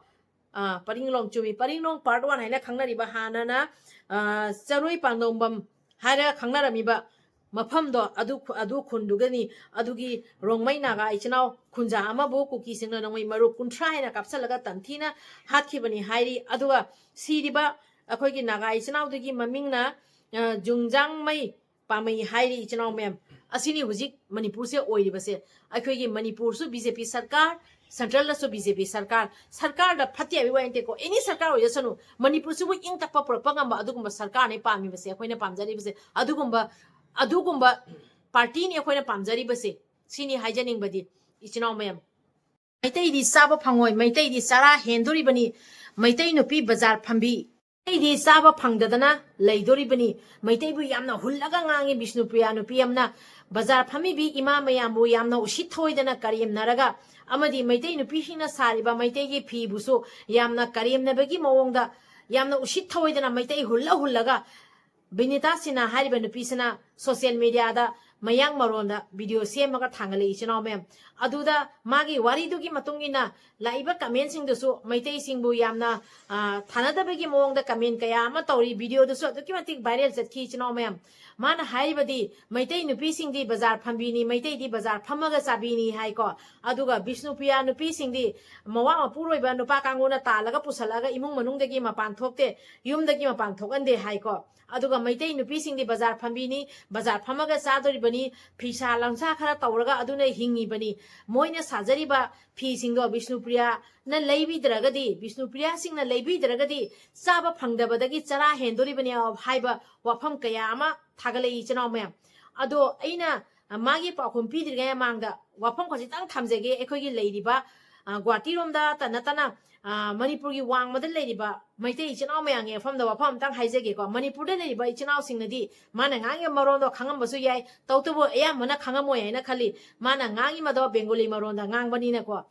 ꯑ, ꯄꯔꯤꯡꯂꯣꯡ, ꯆꯨꯝꯃꯤ, ꯄꯔꯤꯡꯂꯣꯡ ꯄꯥꯔꯠ ꯋꯥꯟ ꯍꯥꯏꯅ ꯈꯪꯅꯔꯤꯕ, ꯍꯥꯟꯅꯅ, ꯑ, ꯆꯔꯣꯏ ꯄꯥꯡꯗꯣꯡꯕꯝ ꯍꯥꯏꯔꯒ ꯈꯪꯅꯔꯝꯃꯤꯕ ꯃꯐꯝꯗꯣ, ꯑꯗꯨ ꯈꯨ-, ꯑꯗꯨ ꯈꯨꯟꯗꯨꯒꯅꯤ꯫ ꯑꯗꯨꯒꯤ ꯔꯣꯡꯃꯩ ꯅꯥꯒꯥ ꯏꯆꯤꯟ ꯏꯅꯥꯎ ꯈꯨꯟꯖꯥ ꯑꯃꯕꯨ ꯀꯨꯀꯤꯁꯤꯡꯅ ꯅꯣꯡꯃꯩ ꯃꯔꯨ ꯀꯨꯟꯊ꯭ꯔꯥ ꯍꯦꯟꯅ ꯀꯥꯞꯁꯜꯂꯒ ꯇꯝꯊꯤꯅ ꯍꯥꯠꯈꯤꯕꯅꯤ ꯍꯥꯏꯔꯤ꯫ ꯑꯗꯨꯒ ꯁꯤꯔꯤꯕ ꯑꯩꯈꯣꯏꯒꯤ ꯅꯥꯒꯥ ꯏꯆꯤꯟ ꯏꯅꯥꯎꯗꯨꯒꯤ ꯃꯃꯤꯡꯅ, ꯑ, ꯖꯨꯡꯖꯥꯡꯃꯩ ꯄꯥꯝꯃꯩ ꯍꯥꯏꯔꯤ, ꯏꯆꯤꯟ ꯏꯅꯥꯎ ꯃꯌꯥꯝ꯫ ꯑꯁꯤꯅꯤ ꯍꯧꯖꯤꯛ ꯃꯅꯤꯄꯨꯔꯁꯦ ꯑꯣꯏꯔꯤꯕꯁꯦ꯫ ꯑꯩꯈꯣꯏꯒꯤ ꯃꯅꯤꯄꯨꯔꯁꯨ ꯕꯤ ꯖꯦ ꯄꯤ ꯁꯔꯀꯥꯔ, ꯁꯦꯟꯇ꯭ꯔꯦꯜꯗꯁꯨ ꯕꯤ ꯖꯦ ꯄꯤ ꯁꯔꯀꯥꯔ, ꯁꯔꯀꯥꯔꯗ ꯐꯠꯇꯦ ꯍꯥꯏꯕꯒꯤ ꯋꯥ ꯅꯠꯇꯦꯀꯣ, ꯑꯦꯅꯤ ꯁꯔꯀꯥꯔ ꯑꯣꯏꯖꯁꯅꯨ, ꯃꯅꯤꯄꯨꯔꯁꯤꯕꯨ ꯏꯪ ꯇꯞꯄ ꯄꯨꯔꯛꯄ ꯉꯝꯕ ꯑꯗꯨꯒꯨꯝꯕ ꯁꯔꯀꯥꯔꯅꯤ ꯄꯥꯝꯃꯤꯕꯁꯦ, ꯑꯩꯈꯣꯏꯅ ꯄꯥꯝꯖꯔꯤꯕꯁꯦ꯫ ꯑꯗꯨꯒꯨꯝꯕ, ꯑꯗꯨꯒꯨꯝꯕ ꯄꯥꯔꯇꯤꯅꯤ ꯑꯩꯈꯣꯏꯅ ꯄꯥꯝꯖꯔꯤꯕꯁꯦ꯫ ꯁꯤꯅꯤ ꯍꯥꯏꯖꯅꯤꯡꯕꯗꯤ, ꯏꯆꯤꯟ ꯏꯅꯥꯎ ꯃꯌꯥꯝ꯫ ꯃꯩꯇꯩꯗꯤ ꯆꯥꯕ ꯐꯪꯉꯣꯏ, ꯃꯩꯇꯩꯗꯤ ꯆꯔꯥ ꯍꯦꯟꯗꯣꯔꯤꯕꯅꯤ, ꯃꯩꯇꯩ ꯅꯨꯄꯤ ꯕꯖꯥꯔ ꯐꯝꯕꯤ꯫ ꯃꯩꯇꯩꯗꯤ ꯆꯥꯕ ꯐꯪꯗꯗꯅ ꯂꯩꯗꯣꯔꯤꯕꯅꯤ꯫ ꯃꯩꯇꯩꯕꯨ ꯌꯥꯝꯅ ꯍꯨꯜꯂꯒ ꯉꯥꯡꯉꯤ ꯕꯤꯁꯅꯨꯄ꯭ꯔꯤꯌꯥ ꯅꯨꯄꯤ ꯑꯃꯅ꯫ ꯕꯖꯥꯔ ꯐꯝꯃꯤꯕꯤ ꯏꯃꯥ ꯃꯌꯥꯝꯕꯨ ꯌꯥꯝꯅ ꯎꯁꯤꯠ ꯊꯑꯣꯏꯗꯅ ꯀꯔꯦꯝꯅꯔꯒ, ꯑꯃꯗꯤ ꯃꯩꯇꯩ ꯅꯨꯄꯤꯁꯤꯡꯅ ꯁꯥꯔꯤꯕ ꯃꯩꯇꯩꯒꯤ ꯐꯤꯕꯨꯁꯨ ꯌꯥꯝꯅ ꯀꯔꯦꯝꯅꯕꯒꯤ ꯃꯑꯣꯡꯗ, ꯌꯥꯝꯅ ꯎꯁꯤꯠ ꯊꯑꯣꯏꯗꯅ ꯃꯩꯇꯩ ꯍꯨꯜꯂ ꯍꯨꯜꯂꯒ, ꯕꯤꯅꯤꯇꯥ ꯁꯤꯟꯍꯥ ꯍꯥꯏꯔꯤꯕ ꯅꯨꯄꯤꯁꯤꯅ ꯁꯣꯁꯤꯌꯦꯜ ꯃꯦꯗꯤꯌꯥꯗ ꯃꯌꯥꯡ ꯃꯔꯣꯟꯗ video ꯁꯦꯝꯃꯒ ꯊꯥꯡꯒꯠꯂꯛꯏ, ꯏꯆꯤꯟ ꯏꯅꯥꯎ ꯃꯌꯥꯝ꯫ ꯑꯗꯨꯗ ꯃꯥꯒꯤ ꯋꯥꯔꯤꯗꯨꯒꯤ ꯃꯇꯨꯡ ꯏꯟꯅ ꯂꯥꯛꯏꯕ comment ꯁꯤꯡꯗꯨꯁꯨ ꯃꯩꯇꯩꯁꯤꯡꯕꯨ ꯌꯥꯝꯅ, ꯑ, ꯊꯥꯅꯗꯕꯒꯤ ꯃꯑꯣꯡꯗ comment ꯀꯌꯥ ꯑꯃ ꯇꯧꯔꯤ꯫ Video ꯗꯨꯁꯨ ꯑꯗꯨꯛꯀꯤ ꯃꯇꯤꯛ viral ꯆꯠꯈꯤ, ꯏꯆꯤꯟ ꯏꯅꯥꯎ ꯃꯌꯥꯝ꯫ ꯃꯥꯅ ꯍꯥꯏꯔꯤꯕꯗꯤ, "ꯃꯩꯇꯩ ꯅꯨꯄꯤꯁꯤꯡꯗꯤ ꯕꯖꯥꯔ ꯐꯝꯕꯤꯅꯤ, ꯃꯩꯇꯩꯗꯤ ꯕꯖꯥꯔ ꯐꯝꯃꯒ ꯆꯥꯕꯤꯅꯤ" ꯍꯥꯏꯀꯣ꯫ ꯑꯗꯨꯒ ꯕꯤꯁꯅꯨꯄ꯭ꯔꯤꯌꯥ ꯅꯨꯄꯤꯁꯤꯡꯗꯤ ꯃꯋꯥ ꯃꯄꯨꯔꯣꯏꯕ ꯅꯨꯄꯥ ꯀꯥꯡꯕꯨꯅ ꯇꯥꯜꯂꯒ ꯄꯨꯁꯜꯂꯛꯑꯒ ꯏꯃꯨꯡ ꯃꯅꯨꯡꯗꯒꯤ ꯃꯄꯥꯟ ꯊꯣꯛꯇꯦ, ꯌꯨꯝꯗꯒꯤ ꯃꯄꯥꯟ ꯊꯣꯛꯍꯟꯗꯦ ꯍꯥꯏꯀꯣ꯫ ꯑꯗꯨꯒ ꯃꯩꯇꯩ ꯅꯨꯄꯤꯁꯤꯡꯗꯤ ꯕꯖꯥꯔ ꯐꯝꯕꯤꯅꯤ, ꯕꯖꯥꯔ ꯐꯝꯃꯒ ꯆꯥꯗꯣꯔꯤꯕꯅꯤ, ꯐꯤꯁꯥ ꯂꯝꯁꯥ ꯈꯔ ꯇꯧꯔꯒ ꯑꯗꯨꯅ ꯍꯤꯡꯉꯤꯕꯅꯤ꯫ ꯃꯣꯏꯅ ꯁꯥꯖꯔꯤꯕ ꯐꯤꯁꯤꯡꯗꯣ ꯕꯤꯁꯅꯨꯄ꯭ꯔꯤꯌꯥꯅ ꯂꯩꯕꯤꯗ꯭ꯔꯒꯗꯤ, ꯕꯤꯁꯅꯨꯄ꯭ꯔꯤꯌꯥꯁꯤꯡꯅ ꯂꯩꯕꯤꯗ꯭ꯔꯒꯗꯤ ꯆꯥꯕ ꯐꯪꯗꯕꯗꯒꯤ ꯆꯔꯥ ꯍꯦꯟꯗꯣꯔꯤꯕꯅꯦ ꯍꯥꯏꯕ ꯋꯥꯐꯝ ꯀꯌꯥ ꯑꯃ ꯊꯥꯒꯠꯂꯛꯏ, ꯏꯆꯤꯟ ꯏꯅꯥꯎ ꯃꯌꯥꯝ꯫ ꯑꯗꯣ ꯑꯩꯅ, ꯑ, ꯃꯥꯒꯤ ꯄꯥꯎꯈꯨꯝ ꯄꯤꯗ꯭ꯔꯤꯉꯩ ꯃꯃꯥꯡꯗ ꯋꯥꯐꯝ ꯈꯖꯤꯛꯇꯪ ꯊꯝꯖꯒꯦ꯫ ꯑꯩꯈꯣꯏꯒꯤ ꯂꯩꯔꯤꯕ, ꯑ, ꯒꯨꯍꯥꯇꯤꯔꯣꯝꯗꯇ ꯅꯠꯇꯅ, ꯑ, ꯃꯅꯤꯄꯨꯔꯒꯤ ꯋꯥꯡꯃꯗ ꯂꯩꯔꯤꯕ ꯃꯩꯇꯩ ꯏꯆꯤꯟ ꯏꯅꯥꯎ ꯃꯌꯥꯝꯒꯤ ꯃꯐꯝꯗ ꯋꯥꯐꯝ ꯑꯝꯇꯪ ꯍꯥꯏꯖꯒꯦꯀꯣ꯫ ꯃꯅꯤꯄꯨꯔꯗ ꯂꯩꯔꯤꯕ ꯏꯆꯤꯟ ꯏꯅꯥꯎꯁꯤꯡꯅꯗꯤ ꯃꯥꯅ ꯉꯥꯡꯉꯤꯕ ꯃꯔꯣꯟꯗꯣ ꯈꯪꯉꯝꯕꯁꯨ ꯌꯥꯏ, ꯇꯧꯕꯇꯕꯨ ꯑꯌꯥꯝꯕꯅ ꯈꯪꯉꯝꯃꯣꯏ ꯍꯥꯏꯅ ꯈꯜꯂꯤ꯫ ꯃꯥꯅ ꯉꯥꯡꯉꯤꯕꯗꯣ ꯕꯦꯡꯒꯣꯂꯤ ꯃꯔꯣꯟꯗ ꯉꯥꯡꯕꯅꯤꯅꯀꯣ꯫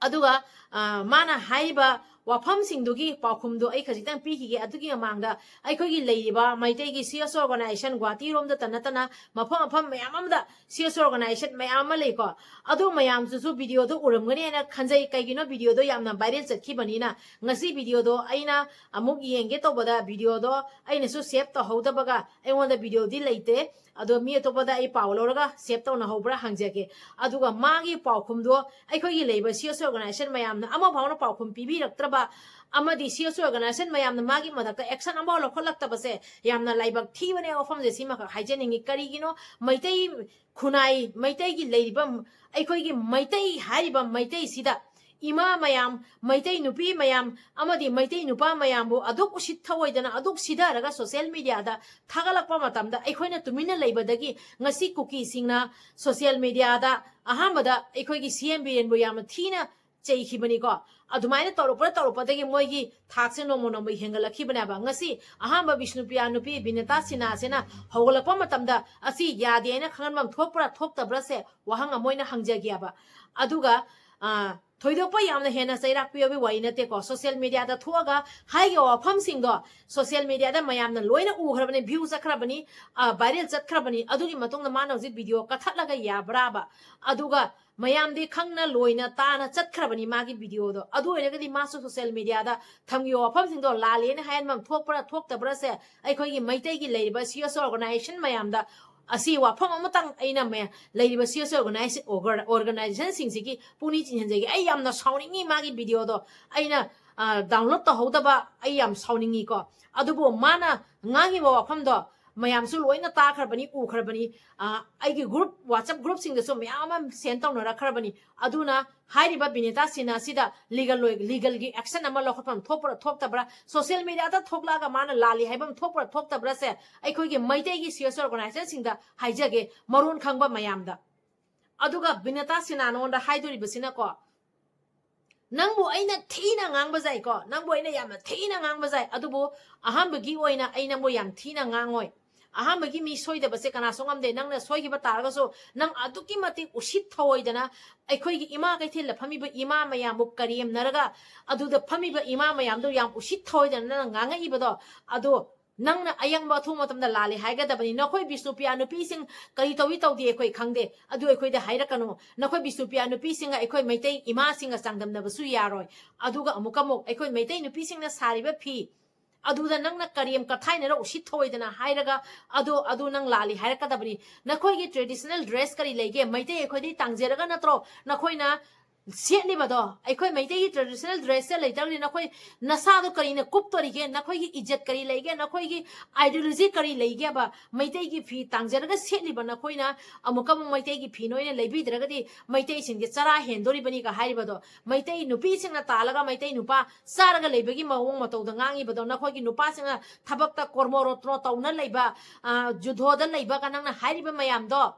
ꯑꯗꯨꯒ, ꯑ, ꯃꯥꯅ ꯍꯥꯏꯔꯤꯕ ꯋꯥꯐꯝꯁꯤꯡꯗꯨꯒꯤ ꯄꯥꯎꯈꯨꯝꯗꯣ ꯑꯩ ꯈꯖꯤꯛꯇꯪ ꯄꯤꯈꯤꯒꯦ꯫ ꯑꯗꯨꯒꯤ ꯃꯃꯥꯡꯗ ꯑꯩꯈꯣꯏꯒꯤ ꯂꯩꯔꯤꯕ ꯃꯩꯇꯩꯒꯤ C S organization ꯒꯨꯍꯥꯇꯤꯔꯣꯝꯗꯇ ꯅꯠꯇꯅ ꯃꯐꯝ ꯃꯐꯝ ꯃꯌꯥꯝ ꯑꯃꯗ C S organization ꯃꯌꯥꯝ ꯑꯃ ꯂꯩꯀꯣ꯫ ꯑꯗꯨ ꯃꯌꯥꯝꯗꯨꯁꯨ video ꯗꯨ ꯎꯔꯝꯒꯅꯤ ꯍꯥꯏꯅ ꯈꯟꯖꯩ꯫ ꯀꯩꯒꯤꯅꯣ, video ꯗꯣ ꯌꯥꯝꯅ viral ꯆꯠꯈꯤꯕꯅꯤꯅ꯫ ꯉꯁꯤ video ꯗꯣ ꯑꯩꯅ ꯑꯃꯨꯛ ꯌꯦꯡꯒꯦ ꯇꯧꯕꯗ video ꯗꯣ ꯑꯩꯅꯁꯨ save ꯇꯧꯍꯧꯗꯕꯒ ꯑꯩꯉꯣꯟꯗ video ꯗꯤ ꯂꯩꯇꯦ꯫ ꯑꯗꯣ ꯃꯤ ꯑꯇꯣꯞꯄꯗ ꯑꯩ ꯄꯥꯎ ꯂꯧꯔꯒ save ꯇꯧꯅꯍꯧꯕ꯭ꯔꯥ ꯍꯪꯖꯒꯦ꯫ ꯑꯗꯨꯒ ꯃꯥꯒꯤ ꯄꯥꯎꯈꯨꯝꯗꯣ ꯑꯩꯈꯣꯏꯒꯤ ꯂꯩꯕ C S organization ꯃꯌꯥꯝꯅ ꯑꯃ ꯐꯥꯎꯅ ꯄꯥꯎꯈꯨꯝ ꯄꯤꯕꯤꯔꯛꯇ꯭ꯔꯕ ꯑꯃꯗꯤ C S organization ꯃꯌꯥꯝꯅ ꯃꯥꯒꯤ ꯃꯊꯛꯇ action ꯑꯃꯐꯥꯎ ꯂꯧꯈꯠꯂꯛꯇꯕꯁꯦ ꯌꯥꯝꯅ ꯂꯥꯏꯕꯛ ꯊꯤꯕꯅꯦ꯫ ꯋꯥꯐꯝꯁꯦ ꯁꯤꯃꯈꯛ ꯍꯥꯏꯖꯅꯤꯡꯉꯤ꯫ ꯀꯔꯤꯒꯤꯅꯣ ꯃꯩꯇꯩ ꯈꯨꯟꯅꯥꯏ, ꯃꯩꯇꯩꯒꯤ ꯂꯩꯔꯤꯕ, ꯑꯩꯈꯣꯏꯒꯤ ꯃꯩꯇꯩ ꯍꯥꯏꯔꯤꯕ ꯃꯩꯇꯩꯁꯤꯗ ꯏꯃꯥ ꯃꯌꯥꯝ, ꯃꯩꯇꯩ ꯅꯨꯄꯤ ꯃꯌꯥꯝ ꯑꯃꯗꯤ ꯃꯩꯇꯩ ꯅꯨꯄꯥ ꯃꯌꯥꯝꯕꯨ ꯑꯗꯨꯛ ꯎꯁꯤꯠ ꯊꯑꯣꯏꯗꯅ ꯑꯗꯨꯛ ꯁꯤꯊꯔꯒ social media ꯗ ꯊꯥꯒꯠꯂꯛꯄ ꯃꯇꯝꯗ ꯑꯩꯈꯣꯏꯅ ꯇꯨꯃꯤꯟꯅ ꯂꯩꯕꯗꯒꯤ ꯉꯁꯤ ꯀꯨꯀꯤꯁꯤꯡꯅ social media ꯗ ꯑꯍꯥꯟꯕꯗ ꯑꯩꯈꯣꯏꯒꯤ C M ꯕꯤꯔꯦꯟꯕꯨ ꯌꯥꯝꯅ ꯊꯤꯅ ꯆꯩꯈꯤꯕꯅꯤꯀꯣ꯫ ꯑꯗꯨꯃꯥꯏꯅ ꯇꯧꯔꯛꯄꯗ ꯇꯧꯔꯛꯄꯗꯒꯤ ꯃꯣꯏꯒꯤ ꯊꯥꯛꯁꯦ ꯅꯣꯡꯃ ꯅꯣꯡꯃꯒꯤ ꯍꯦꯟꯒꯠꯂꯛꯈꯤꯕꯅꯦꯕ꯫ ꯉꯁꯤ ꯑꯍꯥꯟꯕ ꯕꯤꯁꯅꯨꯄ꯭ꯔꯤꯌꯥ ꯅꯨꯄꯤ ꯕꯤꯅꯦꯇꯥ ꯁꯤꯟꯍꯥꯁꯤꯅ ꯍꯧꯒꯠꯂꯛꯄ ꯃꯇꯝꯗ ꯑꯁꯤ ꯌꯥꯗꯦ ꯍꯥꯏꯅ ꯈꯪꯍꯟꯐꯝ ꯊꯣꯛꯄ꯭ꯔꯥ ꯊꯣꯛꯇꯕ꯭ꯔꯥꯁꯦ ꯋꯥꯍꯪ ꯑꯃ ꯑꯣꯏꯅ ꯍꯪꯖꯒꯦꯕ꯫ ꯑꯗꯨꯒ, ꯑ, ꯊꯣꯏꯗꯣꯛꯄ ꯌꯥꯝꯅ ꯍꯦꯟꯅ ꯆꯩꯔꯥꯛ ꯄꯤꯕꯒꯤ ꯋꯥꯔꯤ ꯅꯠꯇꯦꯀꯣ꯫ ꯁꯣꯁꯤꯌꯦꯜ ꯃꯤꯗꯤꯌꯥꯗ ꯊꯣꯛꯑꯒ ꯍꯥꯏꯈꯤꯕ ꯋꯥꯐꯝꯁꯤꯡꯗꯣ ꯁꯣꯁꯤꯌꯦꯜ ꯃꯤꯗꯤꯌꯥꯗ ꯃꯌꯥꯝꯅ ꯂꯣꯏꯅ ꯎꯈ꯭ꯔꯕꯅꯤ, ꯚ꯭ꯌꯨ ꯆꯠꯈ꯭ꯔꯕꯅꯤ, ꯚꯥꯏꯔꯦꯜ ꯆꯠꯈ꯭ꯔꯕꯅꯤ꯫ ꯑꯗꯨꯒꯤ ꯃꯇꯨꯡꯗ ꯃꯥꯅ ꯍꯧꯖꯤꯛ ꯚꯤꯗꯤꯑꯣ ꯀꯛꯊꯠꯂꯒ ꯌꯥꯕ꯭ꯔꯥꯕ? ꯑꯗꯨꯒ ꯃꯌꯥꯝꯗꯤ ꯈꯪꯅ ꯂꯣꯏꯅ ꯇꯥꯅ ꯆꯠꯈ꯭ꯔꯕꯅꯤ ꯃꯥꯒꯤ ꯚꯤꯗꯤꯑꯣꯗꯣ꯫ ꯑꯗꯨ ꯑꯣꯏꯔꯒꯗꯤ ꯃꯥꯁꯨ ꯁꯣꯁꯤꯌꯦꯜ ꯃꯤꯗꯤꯌꯥꯗ ꯊꯝꯈꯤꯕ ꯋꯥꯐꯝꯁꯤꯡꯗꯣ ꯂꯥꯜꯂꯦꯅ ꯍꯥꯏꯍꯟꯐꯝ ꯊꯣꯛꯄ꯭ꯔꯥ ꯊꯣꯛꯇꯕ꯭ꯔꯥꯁꯦ ꯑꯩꯈꯣꯏꯒꯤ ꯃꯩꯇꯩꯒꯤ ꯂꯩꯔꯤꯕ ꯁꯤ ꯑꯦꯁ ꯑꯣꯔꯒꯅꯥꯏꯖꯦꯁꯟ ꯃꯌꯥꯝꯗ ꯑꯁꯤ ꯋꯥꯐꯝ ꯑꯃꯇꯪ ꯑꯩꯅ ꯃꯌꯥ-, ꯂꯩꯔꯤꯕ ꯁꯤ ꯑꯦꯁ ꯑꯣꯔꯒꯅꯥꯏꯖꯦꯁꯟꯁꯤꯡꯁꯤꯒꯤ ꯄꯨꯛꯅꯤꯡ ꯆꯤꯡꯍꯟꯖꯒꯦ꯫ ꯑꯩ ꯌꯥꯝꯅ ꯁꯥꯎꯅꯤꯡꯉꯤ ꯃꯥꯒꯤ ꯚꯤꯗꯤꯑꯣꯗꯣ ꯑꯩꯅ ꯗꯥꯎꯟꯂꯣꯗ ꯇꯧꯍꯧꯗꯕ꯫ ꯑꯩ ꯌꯥꯝ ꯁꯥꯎꯅꯤꯡꯉꯤꯀꯣ꯫ ꯑꯗꯨꯕꯨ ꯃꯥꯅ ꯉꯥꯡꯉꯤꯕ ꯋꯥꯐꯝꯗꯣ ꯃꯌꯥꯝꯁꯨ ꯂꯣꯏꯅ ꯇꯥꯈ꯭ꯔꯕꯅꯤ, ꯎꯈ꯭ꯔꯕꯅꯤ꯫ ꯑ, ꯑꯩꯒꯤ ꯒ꯭ꯔꯨꯞ, ꯋꯥꯆꯞ ꯒ꯭ꯔꯨꯞꯁꯤꯡꯗꯁꯨ ꯃꯌꯥꯝ ꯑꯃ ꯁꯦꯟ ꯇꯧꯅꯔꯛꯈ꯭ꯔꯕꯅꯤ꯫ ꯑꯗꯨꯅ ꯍꯥꯏꯔꯤꯕ ꯕꯤꯅꯤꯇꯥ ꯁꯤꯟꯍꯥ ꯑꯁꯤꯗ ꯂꯤꯒꯜ ꯑꯣꯏ-, ꯂꯤꯒꯜꯒꯤ ꯑꯦꯛꯁꯟ ꯑꯃ ꯂꯧꯈꯠꯐꯝ ꯊꯣꯛꯄ꯭ꯔꯥ ꯊꯣꯛꯇꯕ꯭ꯔꯥ? ꯁꯣꯁꯤꯌꯦꯜ ꯃꯤꯗꯤꯌꯥꯗ ꯊꯣꯛꯂꯛꯑꯒ ꯃꯥꯅ ꯂꯥꯜꯂꯤ ꯍꯥꯏꯐꯝ ꯊꯣꯛꯄ꯭ꯔꯥ ꯊꯣꯛꯇꯕ꯭ꯔꯥꯁꯦ ꯑꯩꯈꯣꯏꯒꯤ ꯃꯩꯇꯩꯒꯤ ꯁꯤ ꯑꯦꯁ ꯑꯣꯔꯒꯅꯥꯏꯖꯦꯁꯟꯁꯤꯡꯗ ꯍꯥꯏꯖꯒꯦ, ꯃꯔꯣꯟ ꯈꯪꯕ ꯃꯌꯥꯝꯗ꯫ ꯑꯗꯨꯒ ꯕꯤꯅꯤꯇꯥ ꯁꯤꯟꯍꯥ ꯅꯉꯣꯟꯗ ꯍꯥꯏꯗꯣꯔꯤꯕꯁꯤꯅꯀꯣ, ꯅꯪꯕꯨ ꯑꯩꯅ ꯊꯤꯅ ꯉꯥꯡꯕ ꯌꯥꯏꯀꯣ, ꯅꯪꯕꯨ ꯑꯩꯅ ꯌꯥꯝꯅ ꯊꯤꯅ ꯉꯥꯡꯕ ꯌꯥꯏ, ꯑꯗꯨꯕꯨ ꯑꯍꯥꯟꯕꯒꯤ ꯑꯣꯏꯅ ꯑꯩ ꯅꯪꯕꯨ ꯌꯥꯝ ꯊꯤꯅ ꯉꯥꯡꯉꯣꯏ꯫ ꯑꯍꯥꯟꯕꯒꯤ ꯃꯤ ꯁꯣꯏꯗꯕꯁꯦ ꯀꯅꯥꯁꯨ ꯉꯝꯗꯦ꯫ ꯅꯪꯅ ꯁꯣꯏꯈꯤꯕ ꯇꯥꯔꯒꯁꯨ ꯅꯪ ꯑꯗꯨꯛꯀꯤ ꯃꯇꯤꯛ ꯎꯁꯤꯠ ꯊꯑꯣꯏꯗꯅ ꯑꯩꯈꯣꯏꯒꯤ ꯏꯃꯥ ꯀꯩꯊꯦꯜꯗ ꯐꯝꯃꯤꯕ ꯏꯃꯥ ꯃꯌꯥꯝꯕꯨ ꯀꯔꯦꯝꯅꯔꯒ ꯑꯗꯨꯗ ꯐꯝꯃꯤꯕ ꯏꯃꯥ ꯃꯌꯥꯝꯗꯣ ꯌꯥꯝ ꯎꯁꯤꯠ ꯊꯑꯣꯏꯗꯅ ꯅꯪꯅ ꯉꯥꯡꯉꯛꯏꯕꯗꯣ, ꯑꯗꯣ ꯅꯪꯅ ꯑꯌꯥꯝꯕ ꯑꯊꯨꯕ ꯃꯇꯝꯗ ꯂꯥꯜꯂꯦ ꯍꯥꯏꯒꯗꯕꯅꯤ꯫ ꯅꯈꯣꯏ ꯕꯤꯁꯅꯨꯄ꯭ꯔꯤꯌꯥ ꯅꯨꯄꯤꯁꯤꯡ ꯀꯔꯤ ꯇꯧꯏ ꯇꯧꯗꯦ ꯑꯩꯈꯣꯏ ꯈꯪꯗꯦ, ꯑꯗꯨ ꯑꯩꯈꯣꯏꯗ ꯍꯥꯏꯔꯛꯀꯅꯨ꯫ ꯅꯈꯣꯏ ꯕꯤꯁꯅꯨꯄ꯭ꯔꯤꯌꯥ ꯅꯨꯄꯤꯁꯤꯡꯒ ꯑꯩꯈꯣꯏ ꯃꯩꯇꯩ ꯏꯃꯥꯁꯤꯡꯒ ꯆꯥꯡꯗꯝꯅꯕꯁꯨ ꯌꯥꯔꯣꯏ꯫ ꯑꯗꯨꯒ ꯑꯃꯨꯛꯀ ꯑꯃꯨꯛ ꯑꯩꯈꯣꯏ ꯃꯩꯇꯩ ꯅꯨꯄꯤꯁꯤꯡꯅ ꯁꯥꯔꯤꯕ ꯐꯤ, ꯑꯗꯨꯗ ꯅꯪꯅ ꯀꯔꯦꯝ ꯀꯊꯥꯏꯅꯔ ꯎꯁꯤꯠ ꯊꯑꯣꯏꯗꯅ ꯍꯥꯏꯔꯒ ꯑꯗꯣ, ꯑꯗꯨ ꯅꯪ ꯂꯥꯜꯂꯤ ꯍꯥꯏꯔꯛꯀꯗꯕꯅꯤ꯫ ꯅꯈꯣꯏꯒꯤ ꯇ꯭ꯔꯦꯗꯤꯁꯅꯦꯜ ꯗ꯭ꯔꯦꯁ ꯀꯔꯤ ꯂꯩꯒꯦ? ꯃꯩꯇꯩ ꯑꯩꯈꯣꯏꯗꯤ ꯇꯥꯡꯖꯔꯒ ꯅꯠꯇ꯭ꯔꯣ ꯅꯈꯣꯏꯅ ꯁꯦꯠꯂꯤꯕꯗꯣ? ꯑꯩꯈꯣꯏ ꯃꯩꯇꯩꯒꯤ ꯇ꯭ꯔꯦꯗꯤꯁꯅꯦꯜ ꯗ꯭ꯔꯦꯁꯁꯦ ꯂꯩꯇ꯭ꯔꯒꯗꯤ ꯅꯈꯣꯏ ꯅꯁꯥꯗꯣ ꯀꯔꯤꯅ ꯀꯨꯞꯇꯣꯔꯤꯒꯦ? ꯅꯈꯣꯏꯒꯤ ꯏꯖꯠ ꯀꯔꯤ ꯂꯩꯒꯦ? ꯅꯈꯣꯏꯒꯤ ꯑꯥꯏꯗꯤꯌꯣꯂꯣꯖꯤ ꯀꯔꯤ ꯂꯩꯒꯦꯕ? ꯃꯩꯇꯩꯒꯤ ꯐꯤ ꯇꯥꯡꯖꯔꯒ ꯁꯦꯠꯂꯤꯕ ꯅꯈꯣꯏꯅ ꯑꯃꯨꯛꯀ ꯑꯃꯨꯛ ꯃꯩꯇꯩꯒꯤ ꯐꯤ ꯅꯣꯏꯅ ꯂꯩꯕꯤꯗ꯭ꯔꯒꯗꯤ ꯃꯩꯇꯩꯁꯤꯡꯁꯦ ꯆꯔꯥ ꯍꯦꯟꯗꯣꯔꯤꯕꯅꯤꯒ ꯍꯥꯏꯔꯤꯕꯗꯣ, ꯃꯩꯇꯩ ꯅꯨꯄꯤꯁꯤꯡꯅ ꯇꯥꯜꯂꯒ ꯃꯩꯇꯩ ꯅꯨꯄꯥ ꯆꯥꯔꯒ ꯂꯩꯕꯒꯤ ꯃꯑꯣꯡ ꯃꯇꯧꯗ ꯉꯥꯡꯉꯤꯕꯗꯣ, ꯅꯈꯣꯏꯒꯤ ꯅꯨꯄꯥꯁꯤꯡꯅ ꯊꯕꯛꯇ ꯀꯣꯔꯃꯣꯔꯣꯇ꯭ꯔꯣ ꯇꯧꯅ ꯂꯩꯕ, ꯑ, ꯖꯨꯗꯣꯗ ꯂꯩꯕꯒ ꯅꯪꯅ ꯍꯥꯏꯔꯤꯕ ꯃꯌꯥꯝꯗꯣ,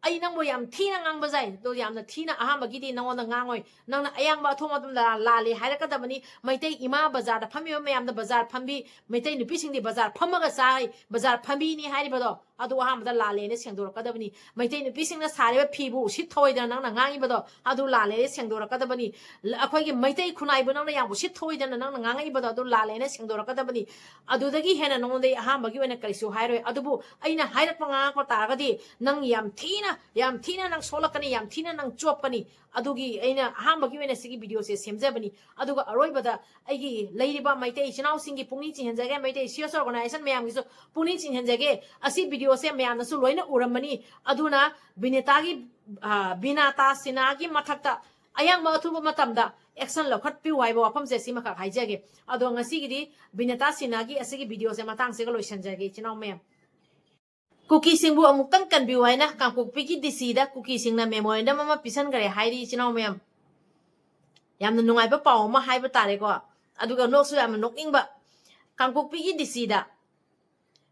ꯑꯩ ꯅꯪꯕꯨ ꯌꯥꯝ ꯊꯤꯅ ꯉꯥꯡꯕ ꯌꯥꯏ, ꯑꯗꯣ ꯌꯥꯝꯅ ꯊꯤꯅ ꯑꯍꯥꯟꯕꯒꯤꯗꯤ ꯅꯉꯣꯟꯗ ꯉꯥꯡꯉꯣꯏ꯫ ꯅꯪꯅ ꯑꯌꯥꯝꯕ ꯑꯊꯣꯡ ꯑꯗꯨꯝ ꯂꯥ-, ꯂꯥꯜꯂꯦ ꯍꯥꯏꯔꯛꯀꯗꯕꯅꯤ꯫ ꯃꯩꯇꯩ ꯏꯃꯥ ꯕꯖꯥꯔꯗ ꯐꯝꯃꯤꯕ ꯃꯌꯥꯝꯗ ꯕꯖꯥꯔ ꯐꯝꯕꯤ, ꯃꯩꯇꯩ ꯅꯨꯄꯤꯁꯤꯡꯗꯤ ꯕꯖꯥꯔ ꯐꯝꯃꯒ ꯆꯥꯏ, ꯕꯖꯥꯔ ꯐꯝꯕꯤꯅꯤ ꯍꯥꯏꯔꯤꯕꯗꯣ, ꯑꯗꯨ ꯑꯍꯥꯟꯕꯗ ꯂꯥꯜꯂꯦꯅ ꯁꯦꯡꯗꯣꯔꯛꯀꯗꯕꯅꯤ꯫ ꯃꯩꯇꯩ ꯅꯨꯄꯤꯁꯤꯡꯅ ꯁꯥꯔꯤꯕ ꯐꯤꯕꯨ ꯎꯁꯤꯠ ꯊꯑꯣꯏꯗꯅ ꯅꯪꯅ ꯉꯥꯡꯉꯤꯕꯗꯣ ꯑꯗꯨ ꯂꯥꯜꯂꯦꯅ ꯁꯦꯡꯗꯣꯔꯛꯀꯗꯕꯅꯤ꯫ ꯂ-, ꯑꯩꯈꯣꯏꯒꯤ ꯃꯩꯇꯩ ꯈꯨꯟꯅꯥꯏꯕꯨ ꯅꯪꯅ ꯌꯥꯝ ꯎꯁꯤꯠ ꯊꯑꯣꯏꯗꯅ ꯅꯪꯅ ꯉꯥꯡꯉꯛꯏꯕꯗꯣ ꯑꯗꯨ ꯂꯥꯜꯂꯦꯅ ꯁꯦꯡꯗꯣꯔꯛꯀꯗꯕꯅꯤ꯫ ꯑꯗꯨꯗꯒꯤ ꯍꯦꯟꯅ ꯅꯉꯣꯟꯗ ꯑꯍꯥꯟꯕꯒꯤ ꯑꯣꯏꯅ ꯀꯔꯤꯁꯨ ꯍꯥꯏꯔꯣꯏ꯫ ꯑꯗꯨꯕꯨ ꯑꯩꯅ ꯍꯥꯏꯔꯛꯄ ꯉꯥꯡꯉꯛꯄ ꯇꯥꯔꯒꯗꯤ ꯅꯪ ꯌꯥꯝ ꯊꯤꯅ, ꯌꯥꯝ ꯊꯤꯅ ꯅꯪ ꯁꯣꯛꯂꯛꯀꯅꯤ, ꯌꯥꯝ ꯊꯤꯅ ꯅꯪ ꯆꯣꯞꯀꯅꯤ꯫ ꯑꯗꯨꯒꯤ ꯑꯩꯅ ꯑꯍꯥꯟꯕꯒꯤ ꯑꯣꯏꯅ ꯁꯤꯒꯤ videoꯁꯦ ꯁꯦꯝꯖꯕꯅꯤ꯫ ꯑꯗꯨꯒ ꯑꯔꯣꯏꯕꯗ ꯑꯩꯒꯤ ꯂꯩꯔꯤꯕ ꯃꯩꯇꯩ ꯏꯆꯤꯟ ꯏꯅꯥꯎꯁꯤꯡꯒꯤ ꯄꯨꯛꯅꯤꯡ ꯆꯤꯡꯍꯟꯖꯒꯦ, ꯃꯩꯇꯩ ꯁꯤꯑꯦꯁ organization ꯃꯌꯥꯝꯒꯤꯁꯨ ꯄꯨꯛꯅꯤꯡ ꯆꯤꯡꯍꯟꯖꯒꯦ꯫ ꯑꯁꯤ videoꯁꯦ ꯃꯌꯥꯝꯅꯁꯨ ꯂꯣꯏꯅ ꯎꯔꯝꯃꯅꯤ꯫ ꯑꯗꯨꯅ ꯕꯤꯅꯤꯇꯥꯒꯤ, ꯑ, ꯕꯤꯅꯥꯇꯥ ꯁꯤꯟꯍꯥꯒꯤ ꯃꯊꯛꯇ ꯑꯌꯥꯝꯕ ꯑꯊꯨꯕ ꯃꯇꯝꯗ action ꯂꯧꯈꯠꯄꯤꯌꯨ ꯍꯥꯏꯕ ꯋꯥꯐꯝꯁꯦ ꯁꯤꯃꯈꯛ ꯍꯥꯏꯖꯒꯦ꯫ ꯑꯗꯣ ꯉꯁꯤꯒꯤꯗꯤ ꯕꯤꯅꯤꯇꯥ ꯁꯤꯟꯍꯥꯒꯤ ꯑꯁꯤꯒꯤ videoꯁꯦ ꯃꯇꯥꯡꯁꯤꯒ ꯂꯣꯏꯁꯤꯟꯖꯔꯒꯦ, ꯏꯆꯤꯟ ꯏꯅꯥꯎ ꯃꯌꯥꯝ꯫ ꯀꯨꯀꯤꯁꯤꯡꯕꯨ ꯑꯃꯨꯛꯇꯪ ꯀꯟꯕꯤꯌꯨ ꯍꯥꯏꯅ ꯀꯥꯡꯄꯣꯛꯄꯤꯒꯤ ꯗꯤ ꯁꯤꯗ ꯀꯨꯀꯤꯁꯤꯡꯅ memorandum ꯑꯃ ꯄꯤꯁꯟꯈ꯭ꯔꯦ ꯍꯥꯏꯔꯤ, ꯏꯆꯤꯟ ꯏꯅꯥꯎ ꯃꯌꯥꯝ꯫ ꯌꯥꯝꯅ ꯅꯨꯡꯉꯥꯏꯕ ꯄꯥꯎ ꯑꯃ ꯍꯥꯏꯕ ꯇꯥꯔꯦꯀꯣ꯫ ꯑꯗꯨꯒ ꯅꯣꯛꯁꯨ ꯌꯥꯝꯅ ꯅꯣꯛꯅꯤꯡꯕ꯫ ꯀꯥꯡꯄꯣꯛꯄꯤꯒꯤ ꯗꯤ ꯁꯤꯗ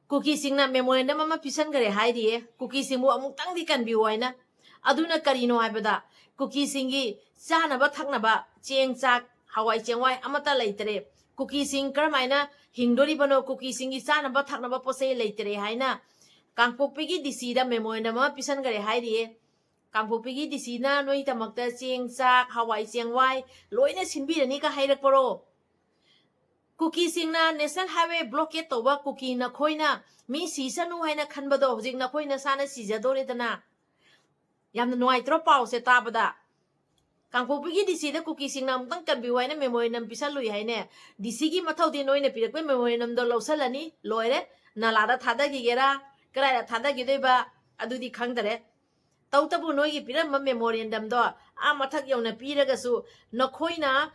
ꯀꯨꯀꯤꯁꯤꯡꯅ memorandum ꯑꯃ ꯄꯤꯁꯟꯈ꯭ꯔꯦ ꯍꯥꯏꯔꯤꯌꯦ, ꯀꯨꯀꯤꯁꯤꯡꯕꯨ ꯑꯃꯨꯛꯇꯪꯗꯤ ꯀꯟꯕꯤꯌꯨ ꯍꯥꯏꯅ꯫ ꯑꯗꯨꯅ ꯀꯔꯤꯅꯣ ꯍꯥꯏꯕꯗ, ꯀꯨꯀꯤꯁꯤꯡꯒꯤ ꯆꯥꯅꯕ ꯊꯛꯅꯕ ꯆꯦꯡ, ꯆꯥꯛ, ꯍꯋꯥꯏ ꯆꯦꯡꯋꯥꯏ ꯑꯃꯠꯇ ꯂꯩꯇꯔꯦ꯫ ꯀꯨꯀꯤꯁꯤꯡ ꯀꯔꯝꯍꯥꯏꯅ ꯍꯤꯡꯗꯣꯔꯤꯕꯅꯣ? ꯀꯨꯀꯤꯁꯤꯡꯒꯤ ꯆꯥꯅꯕ ꯊꯛꯅꯕ ꯄꯣꯠ ꯆꯩ ꯂꯩꯇꯔꯦ ꯍꯥꯏꯅ ꯀꯥꯡꯄꯣꯛꯄꯤꯒꯤ ꯗꯤ ꯁꯤꯗ memorandum ꯑꯃ ꯄꯤꯁꯟꯈꯔꯦ ꯍꯥꯏꯔꯤꯌꯦ꯫ ꯀꯥꯡꯄꯣꯛꯄꯤꯒꯤ ꯗꯤ ꯁꯤꯅ ꯅꯣꯏꯗꯃꯛꯇ ꯆꯦꯡ, ꯆꯥꯛ, ꯍꯋꯥꯏ ꯆꯦꯡꯋꯥꯏ ꯂꯣꯏꯅ ꯁꯤꯟꯕꯤꯔꯅꯤꯒ ꯍꯥꯏꯔꯛꯄꯔꯣ? ꯀꯨꯀꯤꯁꯤꯡꯅ National Highway blockade ꯇꯧꯕ ꯀꯨꯀꯤ ꯅꯈꯣꯏꯅ ꯃꯤ ꯁꯤꯁꯅꯨ ꯍꯥꯏꯅ ꯈꯟꯕꯗꯣ ꯍꯧꯖꯤꯛ ꯅꯈꯣꯏ ꯅꯁꯥꯅ ꯁꯤꯖꯗꯣꯔꯦꯗꯅ꯫ ꯌꯥꯝꯅ ꯅꯨꯡꯉꯥꯏꯇ꯭ꯔꯣ ꯄꯥꯎꯁꯦ ꯇꯥꯕꯗ? ꯀꯥꯡꯄꯣꯛꯄꯤꯒꯤ ꯗꯤ ꯁꯤꯗ ꯀꯨꯀꯤꯁꯤꯡꯅ ꯑꯃꯨꯛꯇꯪ ꯀꯟꯕꯤꯌꯨ ꯍꯥꯏꯅ memorandum ꯄꯤꯁꯜꯂꯨꯏ ꯍꯥꯏꯅꯦ꯫ ꯗꯤ ꯁꯤꯒꯤ ꯃꯊꯧꯗꯤ ꯅꯣꯏꯅ ꯄꯤꯔꯛꯄ memorandumꯗꯣ ꯂꯧꯁꯜꯂꯅꯤ, ꯂꯣꯏꯔꯦ꯫ ꯅꯂꯥꯗ ꯊꯥꯗꯈꯤꯒꯦꯔꯥ, ꯀꯗꯥꯏꯗ ꯊꯥꯗꯈꯤꯗꯣꯏꯕ, ꯑꯗꯨꯗꯤ ꯈꯪꯗꯔꯦ꯫ ꯇꯧꯇꯕꯨ ꯅꯣꯏꯒꯤ ꯄꯤꯔꯝꯕ memorandumꯗꯣ ꯑꯥ ꯃꯊꯛ ꯌꯧꯅ ꯄꯤꯔꯒꯁꯨ ꯅꯈꯣꯏꯅ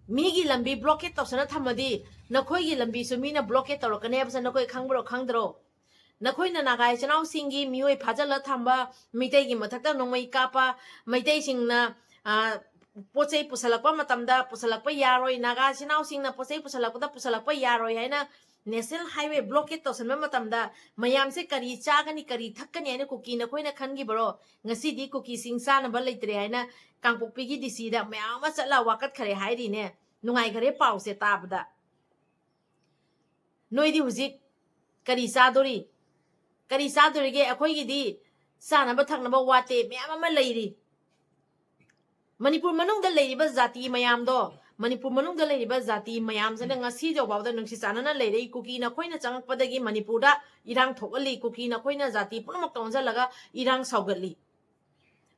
ꯃꯤꯒꯤ ꯂꯝꯕꯤ blockade ꯇꯧꯁꯟꯅ ꯊꯝꯃꯗꯤ ꯅꯈꯣꯏꯒꯤ ꯂꯝꯕꯤꯁꯨ ꯃꯤꯅ blockade ꯇꯧꯔꯛꯀꯅꯤ ꯍꯥꯏꯕꯁꯦ ꯅꯈꯣꯏ ꯈꯪꯕ꯭ꯔꯣ ꯈꯪꯗ꯭ꯔꯣ? ꯅꯈꯣꯏꯅ ꯅꯥꯒꯥ ꯏꯆꯤꯟ ꯏꯅꯥꯎꯁꯤꯡꯒꯤ ꯃꯤꯑꯣꯏ ꯐꯥꯖꯤꯜꯂ ꯊꯝꯕ, ꯃꯤꯇꯩꯒꯤ ꯃꯊꯛꯇ ꯅꯣꯡꯃꯩ ꯀꯥꯞꯄ, ꯃꯩꯇꯩꯁꯤꯡꯅ, ꯑ, ꯄꯣꯠ ꯆꯩ ꯄꯨꯁꯜꯂꯛꯄ ꯃꯇꯝꯗ ꯄꯨꯁꯜꯂꯛꯄ ꯌꯥꯔꯣꯏ, ꯅꯥꯒꯥ ꯏꯆꯤꯟ ꯏꯅꯥꯎꯁꯤꯡꯅ ꯄꯣꯠ ꯆꯩ ꯄꯨꯁꯜꯂꯛꯄꯗ ꯄꯨꯁꯜꯂꯛꯄ ꯌꯥꯔꯣꯏ ꯍꯥꯏꯅ National Highway blockade ꯇꯧꯁꯟꯕ ꯃꯇꯝꯗ ꯃꯌꯥꯝꯁꯦ ꯀꯔꯤ ꯆꯥꯒꯅꯤ, ꯀꯔꯤ ꯊꯛꯀꯅꯤ ꯍꯥꯏꯅ ꯀꯨꯀꯤ ꯅꯈꯣꯏꯅ ꯈꯟꯈꯤꯕꯔꯣ? ꯉꯁꯤꯗꯤ ꯀꯨꯀꯤꯁꯤꯡ ꯆꯥꯅꯕ ꯂꯩꯇ꯭ꯔꯦ ꯍꯥꯏꯅ ꯀꯥꯡꯄꯣꯛꯄꯤꯒꯤ ꯗꯤ ꯁꯤꯗ ꯃꯌꯥꯝ ꯑꯃ ꯆꯠꯂ ꯋꯥꯀꯠꯈꯔꯦ ꯍꯥꯏꯔꯤꯅꯦ꯫ ꯅꯨꯡꯉꯥꯏꯈꯔꯦ ꯄꯥꯎꯁꯦ ꯇꯥꯕꯗ꯫ ꯅꯣꯏꯗꯤ ꯍꯧꯖꯤꯛ ꯀꯔꯤ ꯆꯥꯗꯣꯔꯤ? ꯀꯔꯤ ꯆꯥꯗꯣꯔꯤꯒꯦ? ꯑꯩꯈꯣꯏꯒꯤꯗꯤ ꯆꯥꯅꯕ ꯊꯛꯅꯕ ꯋꯥꯠꯇꯦ, ꯃꯌꯥꯝ ꯑꯃ ꯂꯩꯔꯤ꯫ ꯃꯅꯤꯄꯨꯔ ꯃꯅꯨꯡꯗ ꯂꯩꯔꯤꯕ ꯖꯥꯇꯤ ꯃꯌꯥꯝꯗꯣ, ꯃꯅꯤꯄꯨꯔ ꯃꯅꯨꯡꯗ ꯂꯩꯔꯤꯕ ꯖꯥꯇꯤ ꯃꯌꯥꯝꯁꯤꯅ ꯉꯁꯤ ꯐꯥꯎꯕꯗ ꯅꯨꯡꯁꯤ ꯆꯥꯟꯅꯅ ꯂꯩꯔꯛꯏ꯫ ꯀꯨꯀꯤ ꯅꯈꯣꯏꯅ ꯆꯪꯉꯛꯄꯗꯒꯤ ꯃꯅꯤꯄꯨꯔꯗ ꯏꯔꯥꯡ ꯊꯣꯛꯍꯜꯂꯤ, ꯀꯨꯀꯤ ꯅꯈꯣꯏꯅ ꯖꯥꯇꯤ ꯄꯨꯝꯅꯃꯛꯇ ꯑꯣꯟꯁꯤꯜꯂꯒ ꯏꯔꯥꯡ ꯁꯧꯒꯠꯂꯤ꯫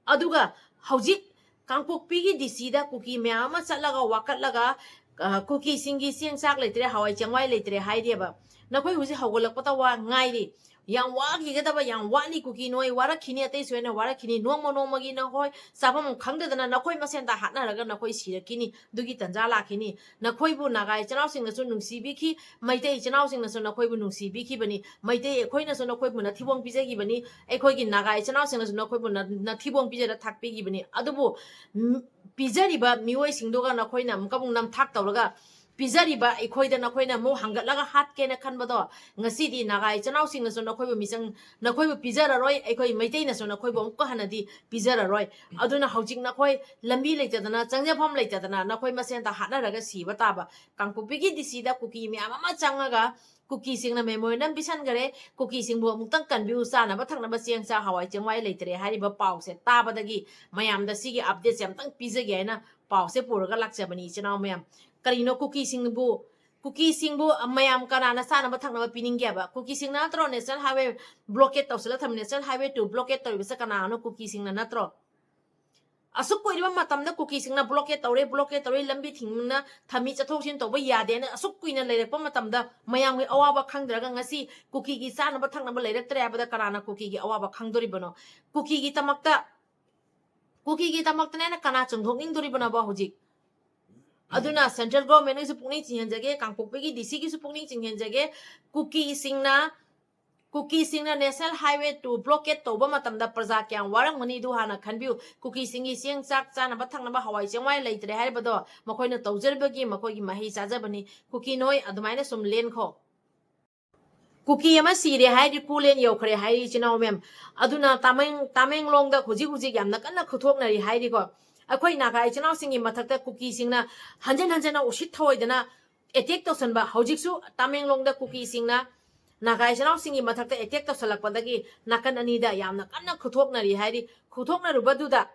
ꯑꯗꯨꯒ ꯍꯧꯖꯤꯛ ꯀꯥꯡꯄꯣꯛꯄꯤꯒꯤ ꯗꯤ ꯁꯤꯗ ꯀꯨꯀꯤ ꯃꯌꯥꯝ ꯑꯃ ꯆꯠꯂꯒ ꯋꯥꯀꯠꯂꯒ, ꯑ, ꯀꯨꯀꯤꯁꯤꯡꯒꯤ ꯆꯦꯡ ꯆꯥꯛ ꯂꯩꯇ꯭ꯔꯦ, ꯍꯋꯥꯏ ꯆꯦꯡꯋꯥꯏ ꯂꯩꯇ꯭ꯔꯦ ꯍꯥꯏꯔꯤꯑꯕ꯫ ꯅꯈꯣꯏ ꯍꯧꯖꯤꯛ ꯍꯧꯒꯠꯂꯛꯄꯇ ꯋꯥ ꯉꯥꯏꯔꯤ꯫ ꯌꯥꯝ ꯋꯥꯈꯤꯒꯗꯕ ꯌꯥꯝ ꯋꯥꯠꯂꯤ꯫ ꯀꯨꯀꯤ ꯅꯣꯏ ꯋꯥꯔꯛꯈꯤꯅꯤ, ꯑꯇꯩꯁꯨ ꯍꯦꯟꯅ ꯋꯥꯔꯛꯈꯤꯅꯤ꯫ ꯅꯣꯡꯃ ꯅꯣꯡꯃꯒꯤ ꯅꯈꯣꯏ ꯆꯥꯐꯝ ꯈꯪꯗꯗꯅ ꯅꯈꯣꯏ ꯃꯁꯦꯟꯗ ꯍꯥꯠꯅꯔꯒ ꯅꯈꯣꯏ ꯁꯤꯔꯛꯈꯤꯅꯤ꯫ ꯑꯗꯨꯒꯤ ꯇꯟꯖꯥ ꯂꯥꯛꯈꯤꯅꯤ꯫ ꯅꯈꯣꯏꯕꯨ ꯅꯥꯒꯥ ꯏꯆꯤꯟ ꯏꯅꯥꯎꯁꯤꯡꯅꯁꯨ ꯅꯨꯡꯁꯤꯕꯤꯈꯤ, ꯃꯩꯇꯩ ꯏꯆꯤꯟ ꯏꯅꯥꯎꯁꯤꯡꯅꯁꯨ ꯅꯈꯣꯏꯕꯨ ꯅꯨꯡꯁꯤꯕꯤꯈꯤꯕꯅꯤ, ꯃꯩꯇꯩ ꯑꯩꯈꯣꯏꯅꯁꯨ ꯅꯈꯣꯏꯕꯨ ꯅꯊꯤꯕꯣꯡ ꯄꯤꯖꯈꯤꯕꯅꯤ, ꯑꯩꯈꯣꯏꯒꯤ ꯅꯥꯒꯥ ꯏꯆꯤꯟ ꯏꯅꯥꯎꯁꯤꯡꯅꯁꯨ ꯅꯈꯣꯏꯕꯨ ꯅ-, ꯅꯊꯤꯕꯣꯡ ꯄꯤꯖꯔ ꯊꯥꯛꯄꯤꯈꯤꯕꯅꯤ꯫ ꯑꯗꯨꯕꯨ, ꯎꯝ, ꯄꯤꯖꯔꯤꯕ ꯃꯤꯑꯣꯏꯁꯤꯡꯗꯨꯒ ꯅꯈꯣꯏꯅ ꯑꯃꯨꯛꯀ ꯑꯃꯨꯛ ꯅꯝꯊꯥꯛ ꯇꯧꯔꯒ ꯄꯤꯖꯔꯤꯕ ꯑꯩꯈꯣꯏꯗ ꯅꯈꯣꯏꯅ ꯑꯃꯨꯛ ꯍꯪꯒꯠꯂꯒ ꯍꯥꯠꯀꯦꯅ ꯈꯟꯕꯗꯣ, ꯉꯁꯤꯗꯤ ꯅꯥꯒꯥ ꯏꯆꯤꯟ ꯏꯅꯥꯎꯁꯤꯡꯅꯁꯨ ꯅꯈꯣꯏꯕꯨ ꯃꯤꯆꯪ, ꯅꯈꯣꯏꯕꯨ ꯄꯤꯖꯔꯔꯣꯏ, ꯑꯩꯈꯣꯏ ꯃꯩꯇꯩꯅꯁꯨ ꯅꯈꯣꯏꯕꯨ ꯑꯃꯨꯛꯀ ꯍꯟꯅꯗꯤ ꯄꯤꯖꯔꯔꯣꯏ꯫ ꯑꯗꯨꯅ ꯍꯧꯖꯤꯛ ꯅꯈꯣꯏ ꯂꯝꯕꯤ ꯂꯩꯇꯗꯅ, ꯆꯪꯖꯐꯝ ꯂꯩꯇꯗꯅ ꯅꯈꯣꯏ ꯃꯁꯦꯟꯗ ꯍꯥꯠꯅꯔꯒ ꯁꯤꯕ ꯇꯥꯕ꯫ ꯀꯥꯡꯄꯣꯛꯄꯤꯒꯤ ꯗꯤ ꯁꯤꯗ ꯀꯨꯀꯤ ꯃꯌꯥꯝ ꯑꯃ ꯆꯪꯉꯒ ꯀꯨꯀꯤꯁꯤꯡꯅ memorandum ꯄꯤꯁꯟꯈꯔꯦ, ꯀꯨꯀꯤꯁꯤꯡꯕꯨ ꯑꯃꯨꯛꯇꯪ ꯀꯟꯕꯤꯌꯨ, ꯆꯥꯅꯕ ꯊꯛꯅꯕ ꯆꯦꯡ ꯆꯥꯛ ꯍꯋꯥꯏ ꯆꯦꯡꯋꯥꯏ ꯂꯩꯇ꯭ꯔꯦ ꯍꯥꯏꯔꯤꯕ ꯄꯥꯎꯁꯦ ꯇꯥꯕꯗꯒꯤ ꯃꯌꯥꯝꯗ ꯁꯤꯒꯤ updateꯁꯦ ꯑꯃꯨꯛꯇꯪ ꯄꯤꯖꯒꯦ ꯍꯥꯏꯅ ꯄꯥꯎꯁꯦ ꯄꯨꯔꯒ ꯂꯥꯛꯆꯕꯅꯤ, ꯏꯆꯤꯟ ꯏꯅꯥꯎ ꯃꯌꯥꯝ꯫ ꯀꯔꯤꯅꯣ ꯀꯨꯀꯤꯁꯤꯡꯕꯨ, ꯀꯨꯀꯤꯁꯤꯡꯕꯨ ꯃꯌꯥꯝ ꯀꯅꯥꯅ ꯆꯥꯅꯕ ꯊꯛꯅꯕ ꯄꯤꯅꯤꯡꯒꯦꯕ? ꯀꯨꯀꯤꯁꯤꯡꯅ ꯅꯠꯇ꯭ꯔꯣ National Highway blockade ꯇꯧꯁꯤꯜꯂ ꯊꯝꯃꯤ? National Highway two blockade ꯇꯧꯔꯤꯕꯁꯦ ꯀꯅꯥꯅꯣ? ꯀꯨꯀꯤꯁꯤꯡꯅ ꯅꯠꯇ꯭ꯔꯣ? ꯑꯁꯨꯛ ꯀꯨꯏꯔꯕ ꯃꯇꯝꯗ ꯀꯨꯀꯤꯁꯤꯡꯅ blockade ꯇꯧꯔꯦ, blockade ꯇꯧꯔꯦ, ꯂꯝꯕꯤ ꯊꯤꯡꯅ ꯊꯝꯃꯤ, ꯆꯠꯊꯣꯛ ꯆꯠꯁꯤꯟ ꯇꯧꯕ ꯌꯥꯗꯦꯅ ꯑꯁꯨꯛ ꯀꯨꯏꯅ ꯂꯩꯔꯛꯄ ꯃꯇꯝꯗ ꯃꯌꯥꯝꯒꯤ ꯑꯋꯥꯕ ꯈꯪꯗ꯭ꯔꯒ ꯉꯁꯤ ꯀꯨꯀꯤꯒꯤ ꯆꯥꯅꯕ ꯊꯛꯅꯕ ꯂꯩꯔꯛꯇ꯭ꯔꯦ ꯍꯥꯏꯕꯗ ꯀꯅꯥꯅ ꯀꯨꯀꯤꯒꯤ ꯑꯋꯥꯕ ꯈꯪꯗꯣꯔꯤꯕꯅꯣ? ꯀꯨꯀꯤꯒꯤꯗꯃꯛꯇ, ꯀꯨꯀꯤꯒꯤꯗꯃꯛꯇꯅꯦꯅ ꯀꯅꯥ ꯆꯣꯡꯊꯣꯛꯅꯤꯡꯗꯣꯔꯤꯕꯅꯣꯕ ꯍꯧꯖꯤꯛ? ꯑꯗꯨꯅ central governmentꯒꯤꯁꯨ ꯄꯨꯛꯅꯤꯡ ꯆꯤꯡꯍꯟꯖꯒꯦ, ꯀꯥꯡꯄꯣꯛꯄꯤꯒꯤ ꯗꯤ ꯁꯤꯒꯤꯁꯨ ꯄꯨꯛꯅꯤꯡ ꯆꯤꯡꯍꯟꯖꯒꯦ꯫ ꯀꯨꯀꯤꯁꯤꯡꯅ, ꯀꯨꯀꯤꯁꯤꯡꯅ National Highway two blockade ꯇꯧꯕ ꯃꯇꯝꯗ ꯄ꯭ꯔꯖꯥ ꯀꯌꯥꯝ ꯋꯥꯔꯝꯒꯅꯤꯗꯨ ꯍꯥꯟꯅ ꯈꯟꯕꯤꯌꯨ꯫ ꯀꯨꯀꯤꯁꯤꯡꯒꯤ ꯆꯦꯡ ꯆꯥꯛ ꯆꯥꯅꯕ ꯊꯛꯅꯕ ꯍꯋꯥꯏ ꯆꯦꯡꯋꯥꯏ ꯂꯩꯇ꯭ꯔꯦ ꯍꯥꯏꯔꯤꯕꯗꯣ ꯃꯈꯣꯏꯅ ꯇꯧꯖꯔꯤꯕꯒꯤ ꯃꯈꯣꯏꯒꯤ ꯃꯍꯩ ꯆꯥꯖꯕꯅꯤ꯫ ꯀꯨꯀꯤ ꯅꯣꯏ ꯑꯗꯨꯃꯥꯏꯅ ꯁꯨꯝ ꯂꯦꯟꯈꯣ꯫ ꯀꯨꯀꯤ ꯑꯃ ꯁꯤꯔꯦ ꯍꯥꯏꯔꯤ, ꯀꯨꯂꯦꯟ ꯌꯧꯈ꯭ꯔꯦ ꯍꯥꯏꯔꯤ, ꯏꯆꯤꯟ ꯏꯅꯥꯎ ꯃꯌꯥꯝ꯫ ꯑꯗꯨꯅ ꯇꯥꯃꯦꯡ-, ꯇꯥꯃꯦꯡꯂꯣꯡꯗ ꯍꯧꯖꯤꯛ ꯍꯧꯖꯤꯛ ꯌꯥꯝꯅ ꯀꯟꯅ ꯈꯨꯊꯣꯛꯅꯔꯤ ꯍꯥꯏꯔꯤꯀꯣ꯫ ꯑꯩꯈꯣꯏ ꯅꯥꯒꯥ ꯏꯆꯤꯟ ꯏꯅꯥꯎꯁꯤꯡꯒꯤ ꯃꯊꯛꯇ ꯀꯨꯀꯤꯁꯤꯡꯅ ꯍꯟꯖꯤꯟ ꯍꯟꯖꯤꯟꯅ ꯎꯁꯤꯠ ꯊꯑꯣꯏꯗꯅ attack ꯇꯧꯁꯟꯕ꯫ ꯍꯧꯖꯤꯛꯁꯨ ꯇꯥꯃꯦꯡꯂꯣꯡꯗ ꯀꯨꯀꯤꯁꯤꯡꯅ ꯅꯥꯒꯥ ꯏꯆꯤꯜ ꯏꯅꯥꯎꯁꯤꯡꯒꯤ ꯃꯊꯛꯇ attack ꯇꯧꯁꯜꯂꯛꯄꯗꯒꯤ ꯅꯥꯀꯟ ꯑꯅꯤꯗ ꯌꯥꯝꯅ ꯀꯟꯅ ꯈꯨꯠꯊꯣꯛꯅꯔꯤ ꯍꯥꯏꯔꯤ꯫ ꯈꯨꯠꯊꯣꯛꯅꯔꯨꯕꯗꯨꯗ,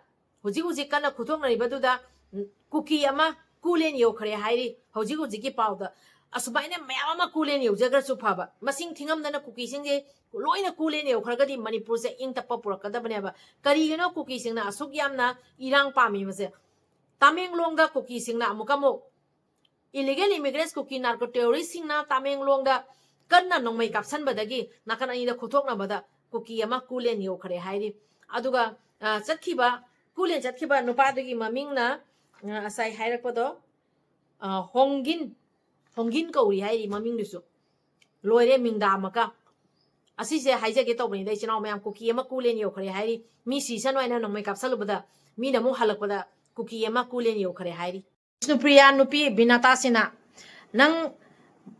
ꯍꯧꯖꯤꯛ ꯍꯧꯖꯤꯛ ꯀꯟꯅ ꯈꯨꯠꯊꯣꯛꯅꯔꯤꯕꯗꯨꯗ, ꯎꯝ, ꯀꯨꯀꯤ ꯑꯃ ꯀꯨꯂꯦꯟ ꯌꯧꯈ꯭ꯔꯦ ꯍꯥꯏꯔꯤ꯫ ꯍꯧꯖꯤꯛ ꯍꯧꯖꯤꯛꯀꯤ ꯄꯥꯎꯗ ꯑꯁꯨꯃꯥꯏꯅ ꯃꯌꯥꯝ ꯑꯃ ꯀꯨꯂꯦꯟ ꯌꯧꯖꯈ꯭ꯔꯁꯨ ꯐꯕ, ꯃꯁꯤꯡ ꯊꯤꯉꯝꯗꯅ ꯀꯨꯀꯤꯁꯤꯡꯁꯦ ꯂꯣꯏꯅ ꯀꯨꯂꯦꯟ ꯌꯧꯈ꯭ꯔꯒꯗꯤ ꯃꯅꯤꯄꯨꯔꯁꯦ ꯏꯪ ꯇꯞꯄ ꯄꯨꯔꯛꯀꯗꯕꯅꯦꯕ꯫ ꯀꯔꯤꯒꯤꯅꯣ ꯀꯨꯀꯤꯁꯤꯡꯅ ꯑꯁꯨꯛ ꯌꯥꯝꯅ ꯏꯔꯥꯡ ꯄꯥꯝꯃꯤꯕꯁꯦ? ꯇꯃꯦꯡꯂꯣꯡꯗ ꯀꯨꯀꯤꯁꯤꯡꯅ ꯑꯃꯨꯛꯀ ꯑꯃꯨꯛ illegal immigrants ꯀꯨꯀꯤ narco terrorist ꯁꯤꯡꯅ ꯇꯃꯦꯡꯂꯣꯡꯗ ꯀꯟꯅ ꯅꯣꯡꯃꯩ ꯀꯥꯞꯁꯟꯕꯗꯒꯤ ꯅꯥꯀꯟ ꯑꯅꯤꯗ ꯈꯨꯠꯊꯣꯛꯅꯕꯗ ꯀꯨꯀꯤ ꯑꯃ ꯀꯨꯂꯦꯟ ꯌꯧꯈ꯭ꯔꯦ ꯍꯥꯏꯔꯤ꯫ ꯑꯗꯨꯒ, ꯑ, ꯆꯠꯈꯤꯕ, ꯀꯨꯂꯦꯟ ꯆꯠꯈꯤꯕ ꯅꯨꯄꯥꯗꯨꯒꯤ ꯃꯃꯤꯡꯅ, ꯑ, ꯉꯁꯥꯏ ꯍꯥꯏꯔꯛꯄꯗꯣ, ꯑ, ꯍꯣꯡꯒꯤꯟ, ꯍꯣꯡꯒꯤꯟ ꯀꯧꯔꯤ ꯍꯥꯏꯔꯤ ꯃꯃꯤꯡꯗꯨꯁꯨ꯫ ꯂꯣꯏꯔꯦ, ꯃꯤꯡꯗꯥ ꯑꯃꯒ꯫ ꯑꯁꯤꯁꯦ ꯍꯥꯏꯖꯒꯦ ꯇꯧꯕꯅꯤꯗ, ꯏꯆꯤꯟ ꯏꯅꯥꯎ ꯃꯌꯥꯝ, ꯀꯨꯀꯤ ꯑꯃ ꯀꯨꯂꯦꯟ ꯌꯧꯈ꯭ꯔꯦ ꯍꯥꯏꯔꯤ꯫ ꯃꯤ ꯁꯤꯁꯅꯨ ꯍꯥꯏꯅ ꯅꯣꯡꯃꯩ ꯀꯥꯞꯁꯜꯂꯨꯕꯗ, ꯃꯤꯅ ꯑꯃꯨꯛ ꯍꯜꯂꯛꯄꯗ ꯀꯨꯀꯤ ꯑꯃ ꯀꯨꯂꯦꯟ ꯌꯧꯈ꯭ꯔꯦ ꯍꯥꯏꯔꯤ꯫ ꯕꯤꯁꯅꯨꯄ꯭ꯔꯤꯌꯥ ꯅꯨꯄꯤ ꯕꯤꯅꯥꯇꯥꯁꯤꯅ, ꯅꯪ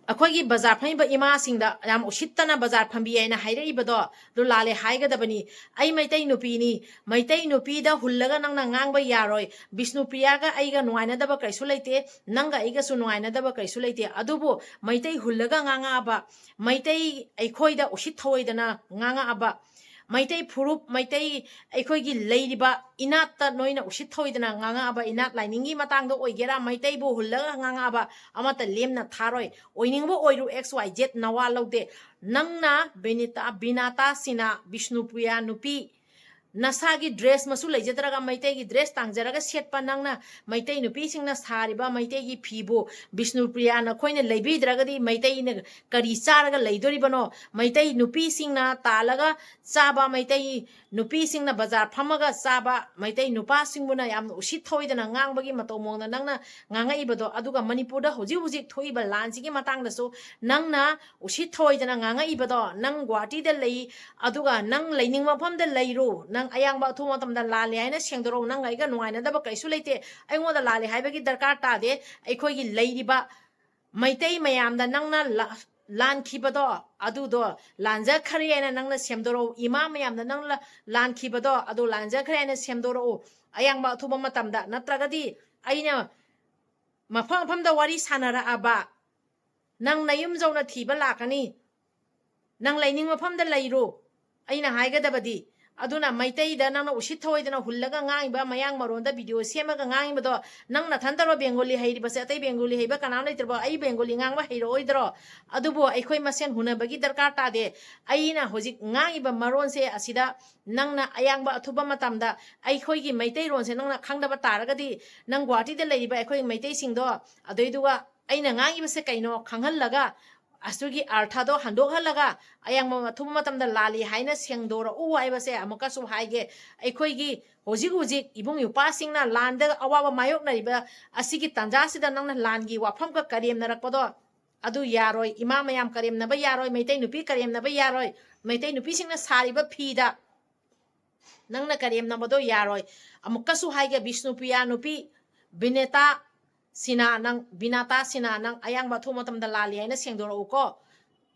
ꯑꯩꯈꯣꯏꯒꯤ ꯕꯖꯥꯔ ꯐꯝꯃꯤꯕ ꯏꯃꯥꯁꯤꯡꯗ ꯌꯥꯝ ꯎꯁꯤꯠꯇꯅ ꯕꯖꯥꯔ ꯐꯝꯕꯤ ꯍꯥꯏꯅ ꯍꯥꯏꯔꯛꯏꯕꯗꯣ, ꯑꯗꯨ ꯂꯥꯜꯂꯦ ꯍꯥꯏꯒꯗꯕꯅꯤ꯫ ꯑꯩ ꯃꯩꯇꯩ ꯅꯨꯄꯤꯅꯤ, ꯃꯩꯇꯩ ꯅꯨꯄꯤꯗ ꯍꯨꯜꯂꯒ ꯅꯪꯅ ꯉꯥꯡꯕ ꯌꯥꯔꯣꯏ꯫ ꯕꯤꯁꯅꯨꯄ꯭ꯔꯤꯌꯥꯒ ꯑꯩꯒ ꯅꯨꯡꯉꯥꯏꯅꯗꯕ ꯀꯩꯁꯨ ꯂꯩꯇꯦ, ꯅꯪꯒ ꯑꯩꯒꯁꯨ ꯅꯨꯡꯉꯥꯏꯅꯗꯕ ꯀꯩꯁꯨ ꯂꯩꯇꯦ, ꯑꯗꯨꯕꯨ ꯃꯩꯇꯩ ꯍꯨꯜꯂꯒ ꯉꯥꯡꯉꯛꯑꯕ, ꯃꯩꯇꯩ ꯑꯩꯈꯣꯏꯗ ꯎꯁꯤꯠ ꯊꯑꯣꯏꯗꯅ ꯉꯥꯡꯉꯛꯑꯕ, ꯃꯩꯇꯩ ꯐꯨꯔꯨꯞ, ꯃꯩꯇꯩ ꯑꯩꯈꯣꯏꯒꯤ ꯂꯩꯔꯤꯕ ꯏꯅꯥꯠꯇ ꯅꯣꯏꯅ ꯎꯁꯤꯠ ꯊꯑꯣꯏꯗꯅ ꯉꯥꯡꯉꯛꯑꯕ, ꯏꯅꯥꯠ ꯂꯥꯏꯅꯤꯡꯒꯤ ꯃꯇꯥꯡꯗ ꯑꯣꯏꯒꯦꯔꯥ, ꯃꯩꯇꯩꯕꯨ ꯍꯨꯜꯂꯒ ꯉꯥꯡꯉꯛꯑꯕ ꯑꯃꯠꯇ ꯂꯦꯝꯅ ꯊꯥꯔꯣꯏ꯫ ꯑꯣꯏꯅꯤꯡꯕ ꯑꯣꯏꯔꯨ, X Y Z ꯅꯋꯥ ꯂꯧꯗꯦ꯫ ꯅꯪꯅ ꯕꯤꯅꯤꯇꯥ, ꯕꯤꯅꯥꯇꯥ ꯁꯤꯅꯥ, ꯕꯤꯁꯅꯨꯄ꯭ꯔꯤꯌꯥ ꯅꯨꯄꯤ, ꯅꯁꯥꯒꯤ dress ꯃꯁꯨ ꯂꯩꯖꯗ꯭ꯔꯒ, ꯃꯩꯇꯩꯒꯤ dress ꯇꯥꯡꯖꯔꯒ ꯁꯦꯠꯄ ꯅꯪꯅ, ꯃꯩꯇꯩ ꯅꯨꯄꯤꯁꯤꯡꯅ ꯁꯥꯔꯤꯕ ꯃꯩꯇꯩꯒꯤ ꯐꯤꯕꯨ, ꯕꯤꯁꯅꯨꯄ꯭ꯔꯤꯌꯥ, ꯅꯈꯣꯏꯅ ꯂꯩꯕꯤꯗ꯭ꯔꯒꯗꯤ ꯃꯩꯇꯩꯅ ꯀꯔꯤ ꯆꯥꯔꯒ ꯂꯩꯗꯣꯔꯤꯕꯅꯣ? ꯃꯩꯇꯩ ꯅꯨꯄꯤꯁꯤꯡꯅ ꯇꯥꯜꯂꯒ ꯆꯥꯕ, ꯃꯩꯇꯩ ꯅꯨꯄꯤꯁꯤꯡꯅ ꯕꯖꯥꯔ ꯐꯝꯃꯒ ꯆꯥꯕ, ꯃꯩꯇꯩ ꯅꯨꯄꯥꯁꯤꯡꯕꯨꯅ ꯌꯥꯝꯅ ꯎꯁꯤꯠ ꯊꯑꯣꯏꯗꯅ ꯉꯥꯡꯕꯒꯤ ꯃꯇꯧ ꯃꯑꯣꯡꯗ ꯅꯪꯅ ꯉꯥꯡꯉꯛꯏꯕꯗꯣ, ꯑꯗꯨꯒ ꯃꯅꯤꯄꯨꯔꯗ ꯍꯧꯖꯤꯛ ꯍꯧꯖꯤꯛ ꯊꯣꯛꯏꯕ ꯂꯥꯟꯁꯤꯒꯤ ꯃꯇꯥꯡꯗꯁꯨ ꯅꯪꯅ ꯎꯁꯤꯠ ꯊꯑꯣꯏꯗꯅ ꯉꯥꯡꯉꯛꯏꯕꯗꯣ, ꯅꯪ ꯒꯨꯋꯥꯍꯥꯇꯤꯗ ꯂꯩ, ꯑꯗꯨꯒ ꯅꯪ ꯂꯩꯅꯤꯡꯕ ꯃꯐꯝꯗ ꯂꯩꯔꯨ, ꯅꯪ ꯑꯌꯥꯡꯕ ꯑꯊꯨꯕ ꯃꯇꯝꯗ ꯂꯥꯜꯂꯦ ꯍꯥꯏꯅ ꯁꯦꯡꯗꯣꯔꯛꯎ, ꯅꯪꯒ ꯑꯩꯒ ꯅꯨꯡꯉꯥꯏꯅꯗꯕ ꯀꯩꯁꯨ ꯂꯩꯇꯦ, ꯑꯩꯉꯣꯟꯗ ꯂꯥꯜꯂꯦ ꯍꯥꯏꯕꯒꯤ ꯗꯔꯀꯥꯔ ꯇꯥꯗꯦ꯫ ꯑꯩꯈꯣꯏꯒꯤ ꯂꯩꯔꯤꯕ ꯃꯩꯇꯩ ꯃꯌꯥꯝꯗ ꯅꯪꯅ ꯂꯥ-, ꯂꯥꯟꯈꯤꯕꯗꯣ, ꯑꯗꯨꯗꯣ ꯂꯥꯟꯖꯈ꯭ꯔꯦ ꯍꯥꯏꯅ ꯅꯪꯅ ꯁꯦꯝꯗꯣꯔꯛꯎ꯫ ꯏꯃꯥ ꯃꯌꯥꯝꯗ ꯅꯪꯅ ꯂꯥꯟꯈꯤꯕꯗꯣ, ꯑꯗꯨ ꯂꯥꯟꯖꯈ꯭ꯔꯦ ꯍꯥꯏꯅ ꯁꯦꯝꯗꯣꯔꯛꯎ, ꯑꯌꯥꯡꯕ ꯑꯊꯨꯕ ꯃꯇꯝꯗ꯫ ꯅꯠꯇ꯭ꯔꯒꯗꯤ ꯑꯩꯅ ꯃꯐꯝ ꯃꯐꯝꯗ ꯋꯥꯔꯤ ꯁꯥꯟꯅꯔꯛꯑꯕ, ꯅꯪ ꯅꯌꯨꯝ ꯌꯧꯅ ꯊꯤꯕ ꯂꯥꯛꯀꯅꯤ꯫ ꯅꯪ ꯂꯩꯅꯤꯡ ꯃꯐꯝꯗ ꯂꯩꯔꯨ꯫ ꯑꯩꯅ ꯍꯥꯏꯒꯗꯕꯗꯤ, ꯑꯗꯨꯅ ꯃꯩꯇꯩꯗ ꯅꯪꯅ ꯎꯁꯤꯠ ꯊꯑꯣꯏꯗꯅ ꯍꯨꯜꯂꯒ ꯉꯥꯡꯉꯤꯕ, ꯃꯌꯥꯡ ꯃꯔꯣꯟꯗ video ꯁꯦꯝꯃꯒ ꯉꯥꯡꯉꯤꯕꯗꯣ, ꯅꯪ ꯅꯊꯟꯇꯔꯣ ꯕꯦꯡꯒꯣꯂꯤ ꯍꯩꯔꯤꯕꯁꯦ? ꯑꯇꯩ ꯕꯦꯡꯒꯣꯂꯤ ꯍꯩꯕ ꯀꯅꯥꯝ ꯂꯩꯇ꯭ꯔꯕꯣ? ꯑꯩ ꯕꯦꯡꯒꯣꯂꯤ ꯉꯥꯡꯕ ꯍꯩꯔꯛꯑꯣꯏꯗ꯭ꯔꯣ? ꯑꯗꯨꯕꯨ ꯑꯩꯈꯣꯏ ꯃꯁꯦꯟ ꯍꯨꯟꯅꯕꯒꯤ ꯗꯔꯀꯥꯔ ꯇꯥꯗꯦ꯫ ꯑꯩꯅ ꯍꯧꯖꯤꯛ ꯉꯥꯡꯉꯤꯕ ꯃꯔꯣꯟꯁꯦ ꯑꯁꯤꯗ ꯅꯪꯅ ꯑꯌꯥꯡꯕ ꯑꯊꯨꯕ ꯃꯇꯝꯗ ꯑꯩꯈꯣꯏꯒꯤ ꯃꯩꯇꯩꯔꯣꯟꯁꯦ ꯅꯪꯅ ꯈꯪꯗꯕ ꯇꯥꯔꯒꯗꯤ, ꯅꯪ ꯒꯨꯋꯥꯍꯥꯇꯤꯗ ꯂꯩꯔꯤꯕ ꯑꯩꯈꯣꯏ ꯃꯩꯇꯩꯁꯤꯡꯗꯣ, ꯑꯗꯨꯏꯗꯨꯒ ꯑꯩꯅ ꯉꯥꯡꯉꯤꯕꯁꯦ ꯀꯩꯅꯣ ꯈꯪꯍꯜꯂꯒ, ꯑꯗꯨꯒꯤ ꯑꯔꯊꯗꯣ ꯍꯟꯗꯣꯛꯍꯜꯂꯒ, ꯑꯌꯥꯡꯕ ꯑꯊꯨꯕ ꯃꯇꯝꯗ ꯂꯥꯜꯂꯤ ꯍꯥꯏꯅ ꯁꯦꯡꯗꯣꯔꯛꯎ ꯍꯥꯏꯕꯁꯦ ꯑꯃꯨꯛꯀꯁꯨ ꯍꯥꯏꯒꯦ꯫ ꯑꯩꯈꯣꯏꯒꯤ ꯍꯧꯖꯤꯛ ꯍꯧꯖꯤꯛ ꯏꯕꯨꯡ ꯏꯄ꯭ꯋꯥꯁꯤꯡꯅ ꯂꯥꯟꯗ ꯑꯋꯥꯕ ꯃꯥꯌꯣꯛꯅꯔꯤꯕ ꯑꯁꯤꯒꯤ ꯇꯥꯟꯖꯥꯁꯤꯗ ꯅꯪꯅ ꯂꯥꯟꯒꯤ ꯋꯥꯐꯝꯒ ꯀꯔꯦꯝꯅꯔꯛꯄꯗꯣ, ꯑꯗꯨ ꯌꯥꯔꯣꯏ꯫ ꯏꯃꯥ ꯃꯌꯥꯝ ꯀꯔꯦꯝꯅꯕ ꯌꯥꯔꯣꯏ, ꯃꯩꯇꯩ ꯅꯨꯄꯤ ꯀꯔꯦꯝꯅꯕ ꯌꯥꯔꯣꯏ, ꯃꯩꯇꯩ ꯅꯨꯄꯤꯁꯤꯡꯅ ꯁꯥꯔꯤꯕ ꯐꯤꯗ ꯅꯪꯅ ꯀꯔꯦꯝꯅꯕꯗꯣ ꯌꯥꯔꯣꯏ꯫ ꯑꯃꯨꯛꯀꯁꯨ ꯍꯥꯏꯒꯦ, ꯕꯤꯁꯅꯨꯄ꯭ꯔꯤꯌꯥ ꯅꯨꯄꯤ ꯕꯤꯅꯦꯇꯥ ꯁꯤꯅꯥ, ꯅꯪ, ꯕꯤꯅꯥꯇꯥ ꯁꯤꯅꯥ, ꯅꯪ ꯑꯌꯥꯡꯕ ꯑꯊꯨꯕ ꯃꯇꯝꯗ ꯂꯥꯜꯂꯤ ꯍꯥꯏꯅ ꯁꯦꯡꯗꯣꯔꯛꯎꯀꯣ꯫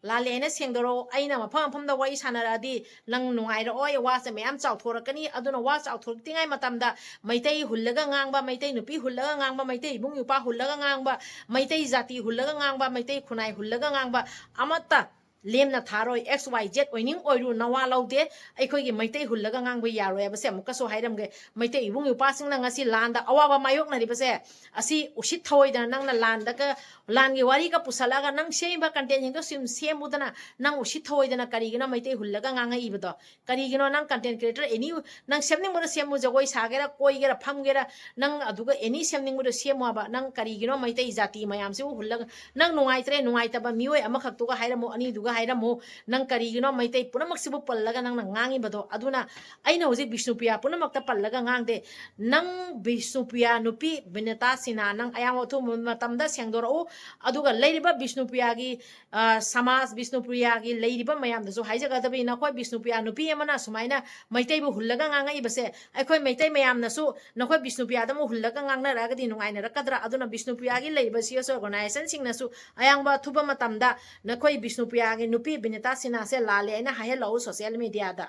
ꯂꯥꯜꯂꯤ ꯍꯥꯏꯅ ꯁꯦꯡꯗꯣꯔꯛꯎ꯫ ꯑꯩꯅ ꯃꯐꯝ ꯃꯐꯝꯗ ꯋꯥꯔꯤ ꯁꯥꯟꯅꯔꯛꯑꯗꯤ ꯅꯪ ꯅꯨꯡꯉꯥꯏꯔꯛꯑꯣꯏ, ꯋꯥꯁꯦ ꯃꯌꯥꯝ ꯆꯥꯎꯊꯣꯔꯛꯀꯅꯤ꯫ ꯑꯗꯨꯅ ꯋꯥ ꯆꯥꯎꯊꯣꯔꯛꯇ꯭ꯔꯤꯉꯩ ꯃꯇꯝꯗ ꯃꯩꯇꯩ ꯍꯨꯜꯂꯒ ꯉꯥꯡꯕ, ꯃꯩꯇꯩ ꯅꯨꯄꯤ ꯍꯨꯜꯂꯒ ꯉꯥꯡꯕ, ꯃꯩꯇꯩ ꯏꯕꯨꯡ ꯏꯄ꯭ꯋꯥ ꯍꯨꯜꯂꯒ ꯉꯥꯡꯕ, ꯃꯩꯇꯩ ꯖꯥꯇꯤ ꯍꯨꯜꯂꯒ ꯉꯥꯡꯕ, ꯃꯩꯇꯩ ꯈꯨꯟꯅꯥꯏ ꯍꯨꯜꯂꯒ ꯉꯥꯡꯕ ꯑꯃꯠꯇ ꯂꯦꯝꯅ ꯊꯥꯔꯣꯏ꯫ X Y Z ꯑꯣꯏꯅꯤꯡ ꯑꯣꯏꯔꯨ, ꯅꯋꯥ ꯂꯧꯗꯦ꯫ ꯑꯩꯈꯣꯏꯒꯤ ꯃꯩꯇꯩ ꯍꯨꯜꯂꯒ ꯉꯥꯡꯕ ꯌꯥꯔꯣꯏ ꯍꯥꯏꯕꯁꯦ ꯑꯃꯨꯛꯀꯁꯨ ꯍꯥꯏꯔꯝꯒꯦ꯫ ꯃꯩꯇꯩ ꯏꯕꯨꯡ ꯏꯄ꯭ꯋꯥꯁꯤꯡꯅ ꯉꯁꯤ ꯂꯥꯟꯗ ꯑꯋꯥꯕ ꯃꯥꯌꯣꯛꯅꯔꯤꯕꯁꯦ, ꯑꯁꯤ ꯎꯁꯤꯠ ꯊꯑꯣꯏꯗꯅ ꯅꯪꯅ ꯂꯥꯟꯗꯒ, ꯂꯥꯟꯒꯤ ꯋꯥꯔꯤꯒ ꯄꯨꯁꯜꯂꯛꯑꯒ ꯅꯪ ꯁꯦꯝꯃꯤꯕ content ꯁꯤꯡꯗꯣ ꯁꯨꯝ ꯁꯦꯝꯃꯨꯗꯅ, ꯅꯪ ꯎꯁꯤꯠ ꯊꯑꯣꯏꯗꯅ ꯀꯔꯤꯒꯤꯅꯣ ꯃꯩꯇꯩ ꯍꯨꯜꯂꯒ ꯉꯥꯡꯉꯛꯏꯕꯗꯣ? ꯀꯔꯤꯒꯤꯅꯣ ꯅꯪ content creator any, ꯅꯪ ꯁꯦꯝꯅꯤꯡꯕꯗꯣ ꯁꯦꯝꯃꯨ, ꯖꯒꯣꯏ ꯁꯥꯒꯦꯔꯥ, ꯀꯣꯏꯒꯦꯔꯥ, ꯐꯝꯒꯦꯔꯥ, ꯅꯪ ꯑꯗꯨꯒ any ꯁꯦꯝꯅꯤꯡꯕꯗꯣ ꯁꯦꯝꯃꯣ ꯍꯥꯏꯕ꯫ ꯅꯪ ꯀꯔꯤꯒꯤꯅꯣ ꯃꯩꯇꯩ ꯖꯥꯇꯤ ꯃꯌꯥꯝꯁꯤꯕꯨ ꯍꯨꯜꯂꯒ, ꯅꯪ ꯅꯨꯡꯉꯥꯏꯇ꯭ꯔꯦ, ꯅꯨꯡꯉꯥꯏꯇꯕ ꯃꯤꯑꯣꯏ ꯑꯃꯈꯛꯇꯨꯒ ꯍꯥꯏꯔꯝꯃꯨ, ꯑꯅꯤꯗꯨꯒ ꯍꯥꯏꯔꯝꯃꯨ, ꯅꯪ ꯀꯔꯤꯒꯤꯅꯣ ꯃꯩꯇꯩ ꯄꯨꯝꯅꯃꯛꯁꯤꯕꯨ ꯄꯜꯂꯒ ꯅꯪꯅ ꯉꯥꯡꯉꯤꯕꯗꯣ? ꯑꯗꯨꯅ ꯑꯩꯅ ꯍꯧꯖꯤꯛ ꯕꯤꯁꯅꯨꯄ꯭ꯔꯤꯌꯥ ꯄꯨꯝꯅꯃꯛꯇ ꯄꯜꯂꯒ ꯉꯥꯡꯗꯦ꯫ ꯅꯪ ꯕꯤꯁꯅꯨꯄ꯭ꯔꯤꯌꯥ ꯅꯨꯄꯤ ꯕꯤꯅꯦꯇꯥ ꯁꯤꯅꯥ, ꯅꯪ ꯑꯌꯥꯝꯕ ꯑꯊꯨꯕ ꯃꯇꯝꯗ ꯁꯦꯡꯗꯣꯔꯛꯎ꯫ ꯑꯗꯨꯒ ꯂꯩꯔꯤꯕ ꯕꯤꯁꯅꯨꯄ꯭ꯔꯤꯌꯥꯒꯤ, ꯑ, ꯁꯃꯥꯖ, ꯕꯤꯁꯅꯨꯄ꯭ꯔꯤꯌꯥꯒꯤ ꯂꯩꯔꯤꯕ ꯃꯌꯥꯝꯗꯁꯨ ꯍꯥꯏꯖꯒꯗꯕꯅꯤ, ꯅꯈꯣꯏ ꯕꯤꯁꯅꯨꯄ꯭ꯔꯤꯌꯥ ꯅꯨꯄꯤ ꯑꯃꯅ ꯁꯨꯃꯥꯏꯅ ꯃꯩꯇꯩꯕꯨ ꯍꯨꯜꯂꯒ ꯉꯥꯡꯉꯛꯏꯕꯁꯦ, ꯑꯩꯈꯣꯏ ꯃꯩꯇꯩ ꯃꯌꯥꯝꯅꯁꯨ ꯅꯈꯣꯏ ꯕꯤꯁꯅꯨꯄ꯭ꯔꯤꯌꯥꯗ ꯑꯃꯨꯛ ꯍꯨꯜꯂꯒ ꯉꯥꯡꯅꯔꯛꯑꯒꯗꯤ ꯅꯨꯡꯉꯥꯏꯅꯔꯛꯀꯗ꯭ꯔꯥ? ꯑꯗꯨꯅ ꯕꯤꯁꯅꯨꯄ꯭ꯔꯤꯌꯥꯒꯤ ꯂꯩꯔꯤꯕ C S organization ꯁꯤꯡꯅꯁꯨ ꯑꯌꯥꯡꯕ ꯑꯊꯨꯕ ꯃꯇꯝꯗ ꯅꯈꯣꯏ ꯕꯤꯁꯅꯨꯄ꯭ꯔꯤꯌꯥꯒꯤ ꯅꯨꯄꯤ ꯕꯤꯅꯤꯇꯥ ꯁꯤꯟꯍꯥꯁꯦ ꯂꯥꯜꯂꯦ ꯍꯥꯏꯅ ꯍꯥꯏꯍꯜꯂꯛꯎ social media ꯗ꯫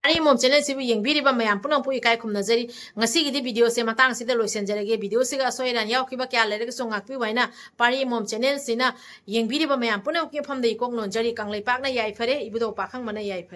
ꯄꯥꯔꯤ ꯑꯃꯣꯝ ꯆꯦꯅꯦꯜꯁꯤꯕꯨ ꯌꯦꯡꯕꯤꯔꯤꯕ ꯃꯌꯥꯝ ꯄꯨꯝꯅꯃꯛꯄꯨ ꯏꯀꯥꯏ ꯈꯨꯝꯅꯖꯔꯤ꯫ ꯉꯁꯤꯒꯤꯗꯤ ꯚꯤꯗꯤꯑꯣꯁꯦ ꯃꯇꯥꯡꯁꯤꯗ ꯂꯣꯏꯁꯤꯟꯖꯔꯒꯦ꯫ ꯚꯤꯗꯤꯑꯣꯁꯤꯒ ꯑꯁꯣꯏ ꯑꯔꯥꯟ ꯌꯥꯎꯈꯤꯕ ꯀꯌꯥ ꯂꯩꯔꯒꯁꯨ ꯉꯥꯛꯄꯤꯌꯨ ꯍꯥꯏꯅ ꯄꯥꯔꯤ ꯑꯃꯣꯝ ꯆꯦꯅꯦꯜꯁꯤꯅ ꯌꯦꯡꯕꯤꯔꯤꯕ ꯃꯌꯥꯝ ꯄꯨꯝꯅꯃꯛꯀꯤ ꯃꯐꯝꯗ ꯏꯀꯣꯛ ꯅꯣꯟꯖꯔꯤ꯫ ꯀꯪꯂꯩꯄꯥꯛꯅ ꯌꯥꯏꯐꯔꯦ, ꯏꯕꯨꯙꯧ ꯄꯥꯈꯪꯕꯅ ꯌꯥꯏꯐꯔꯦ꯫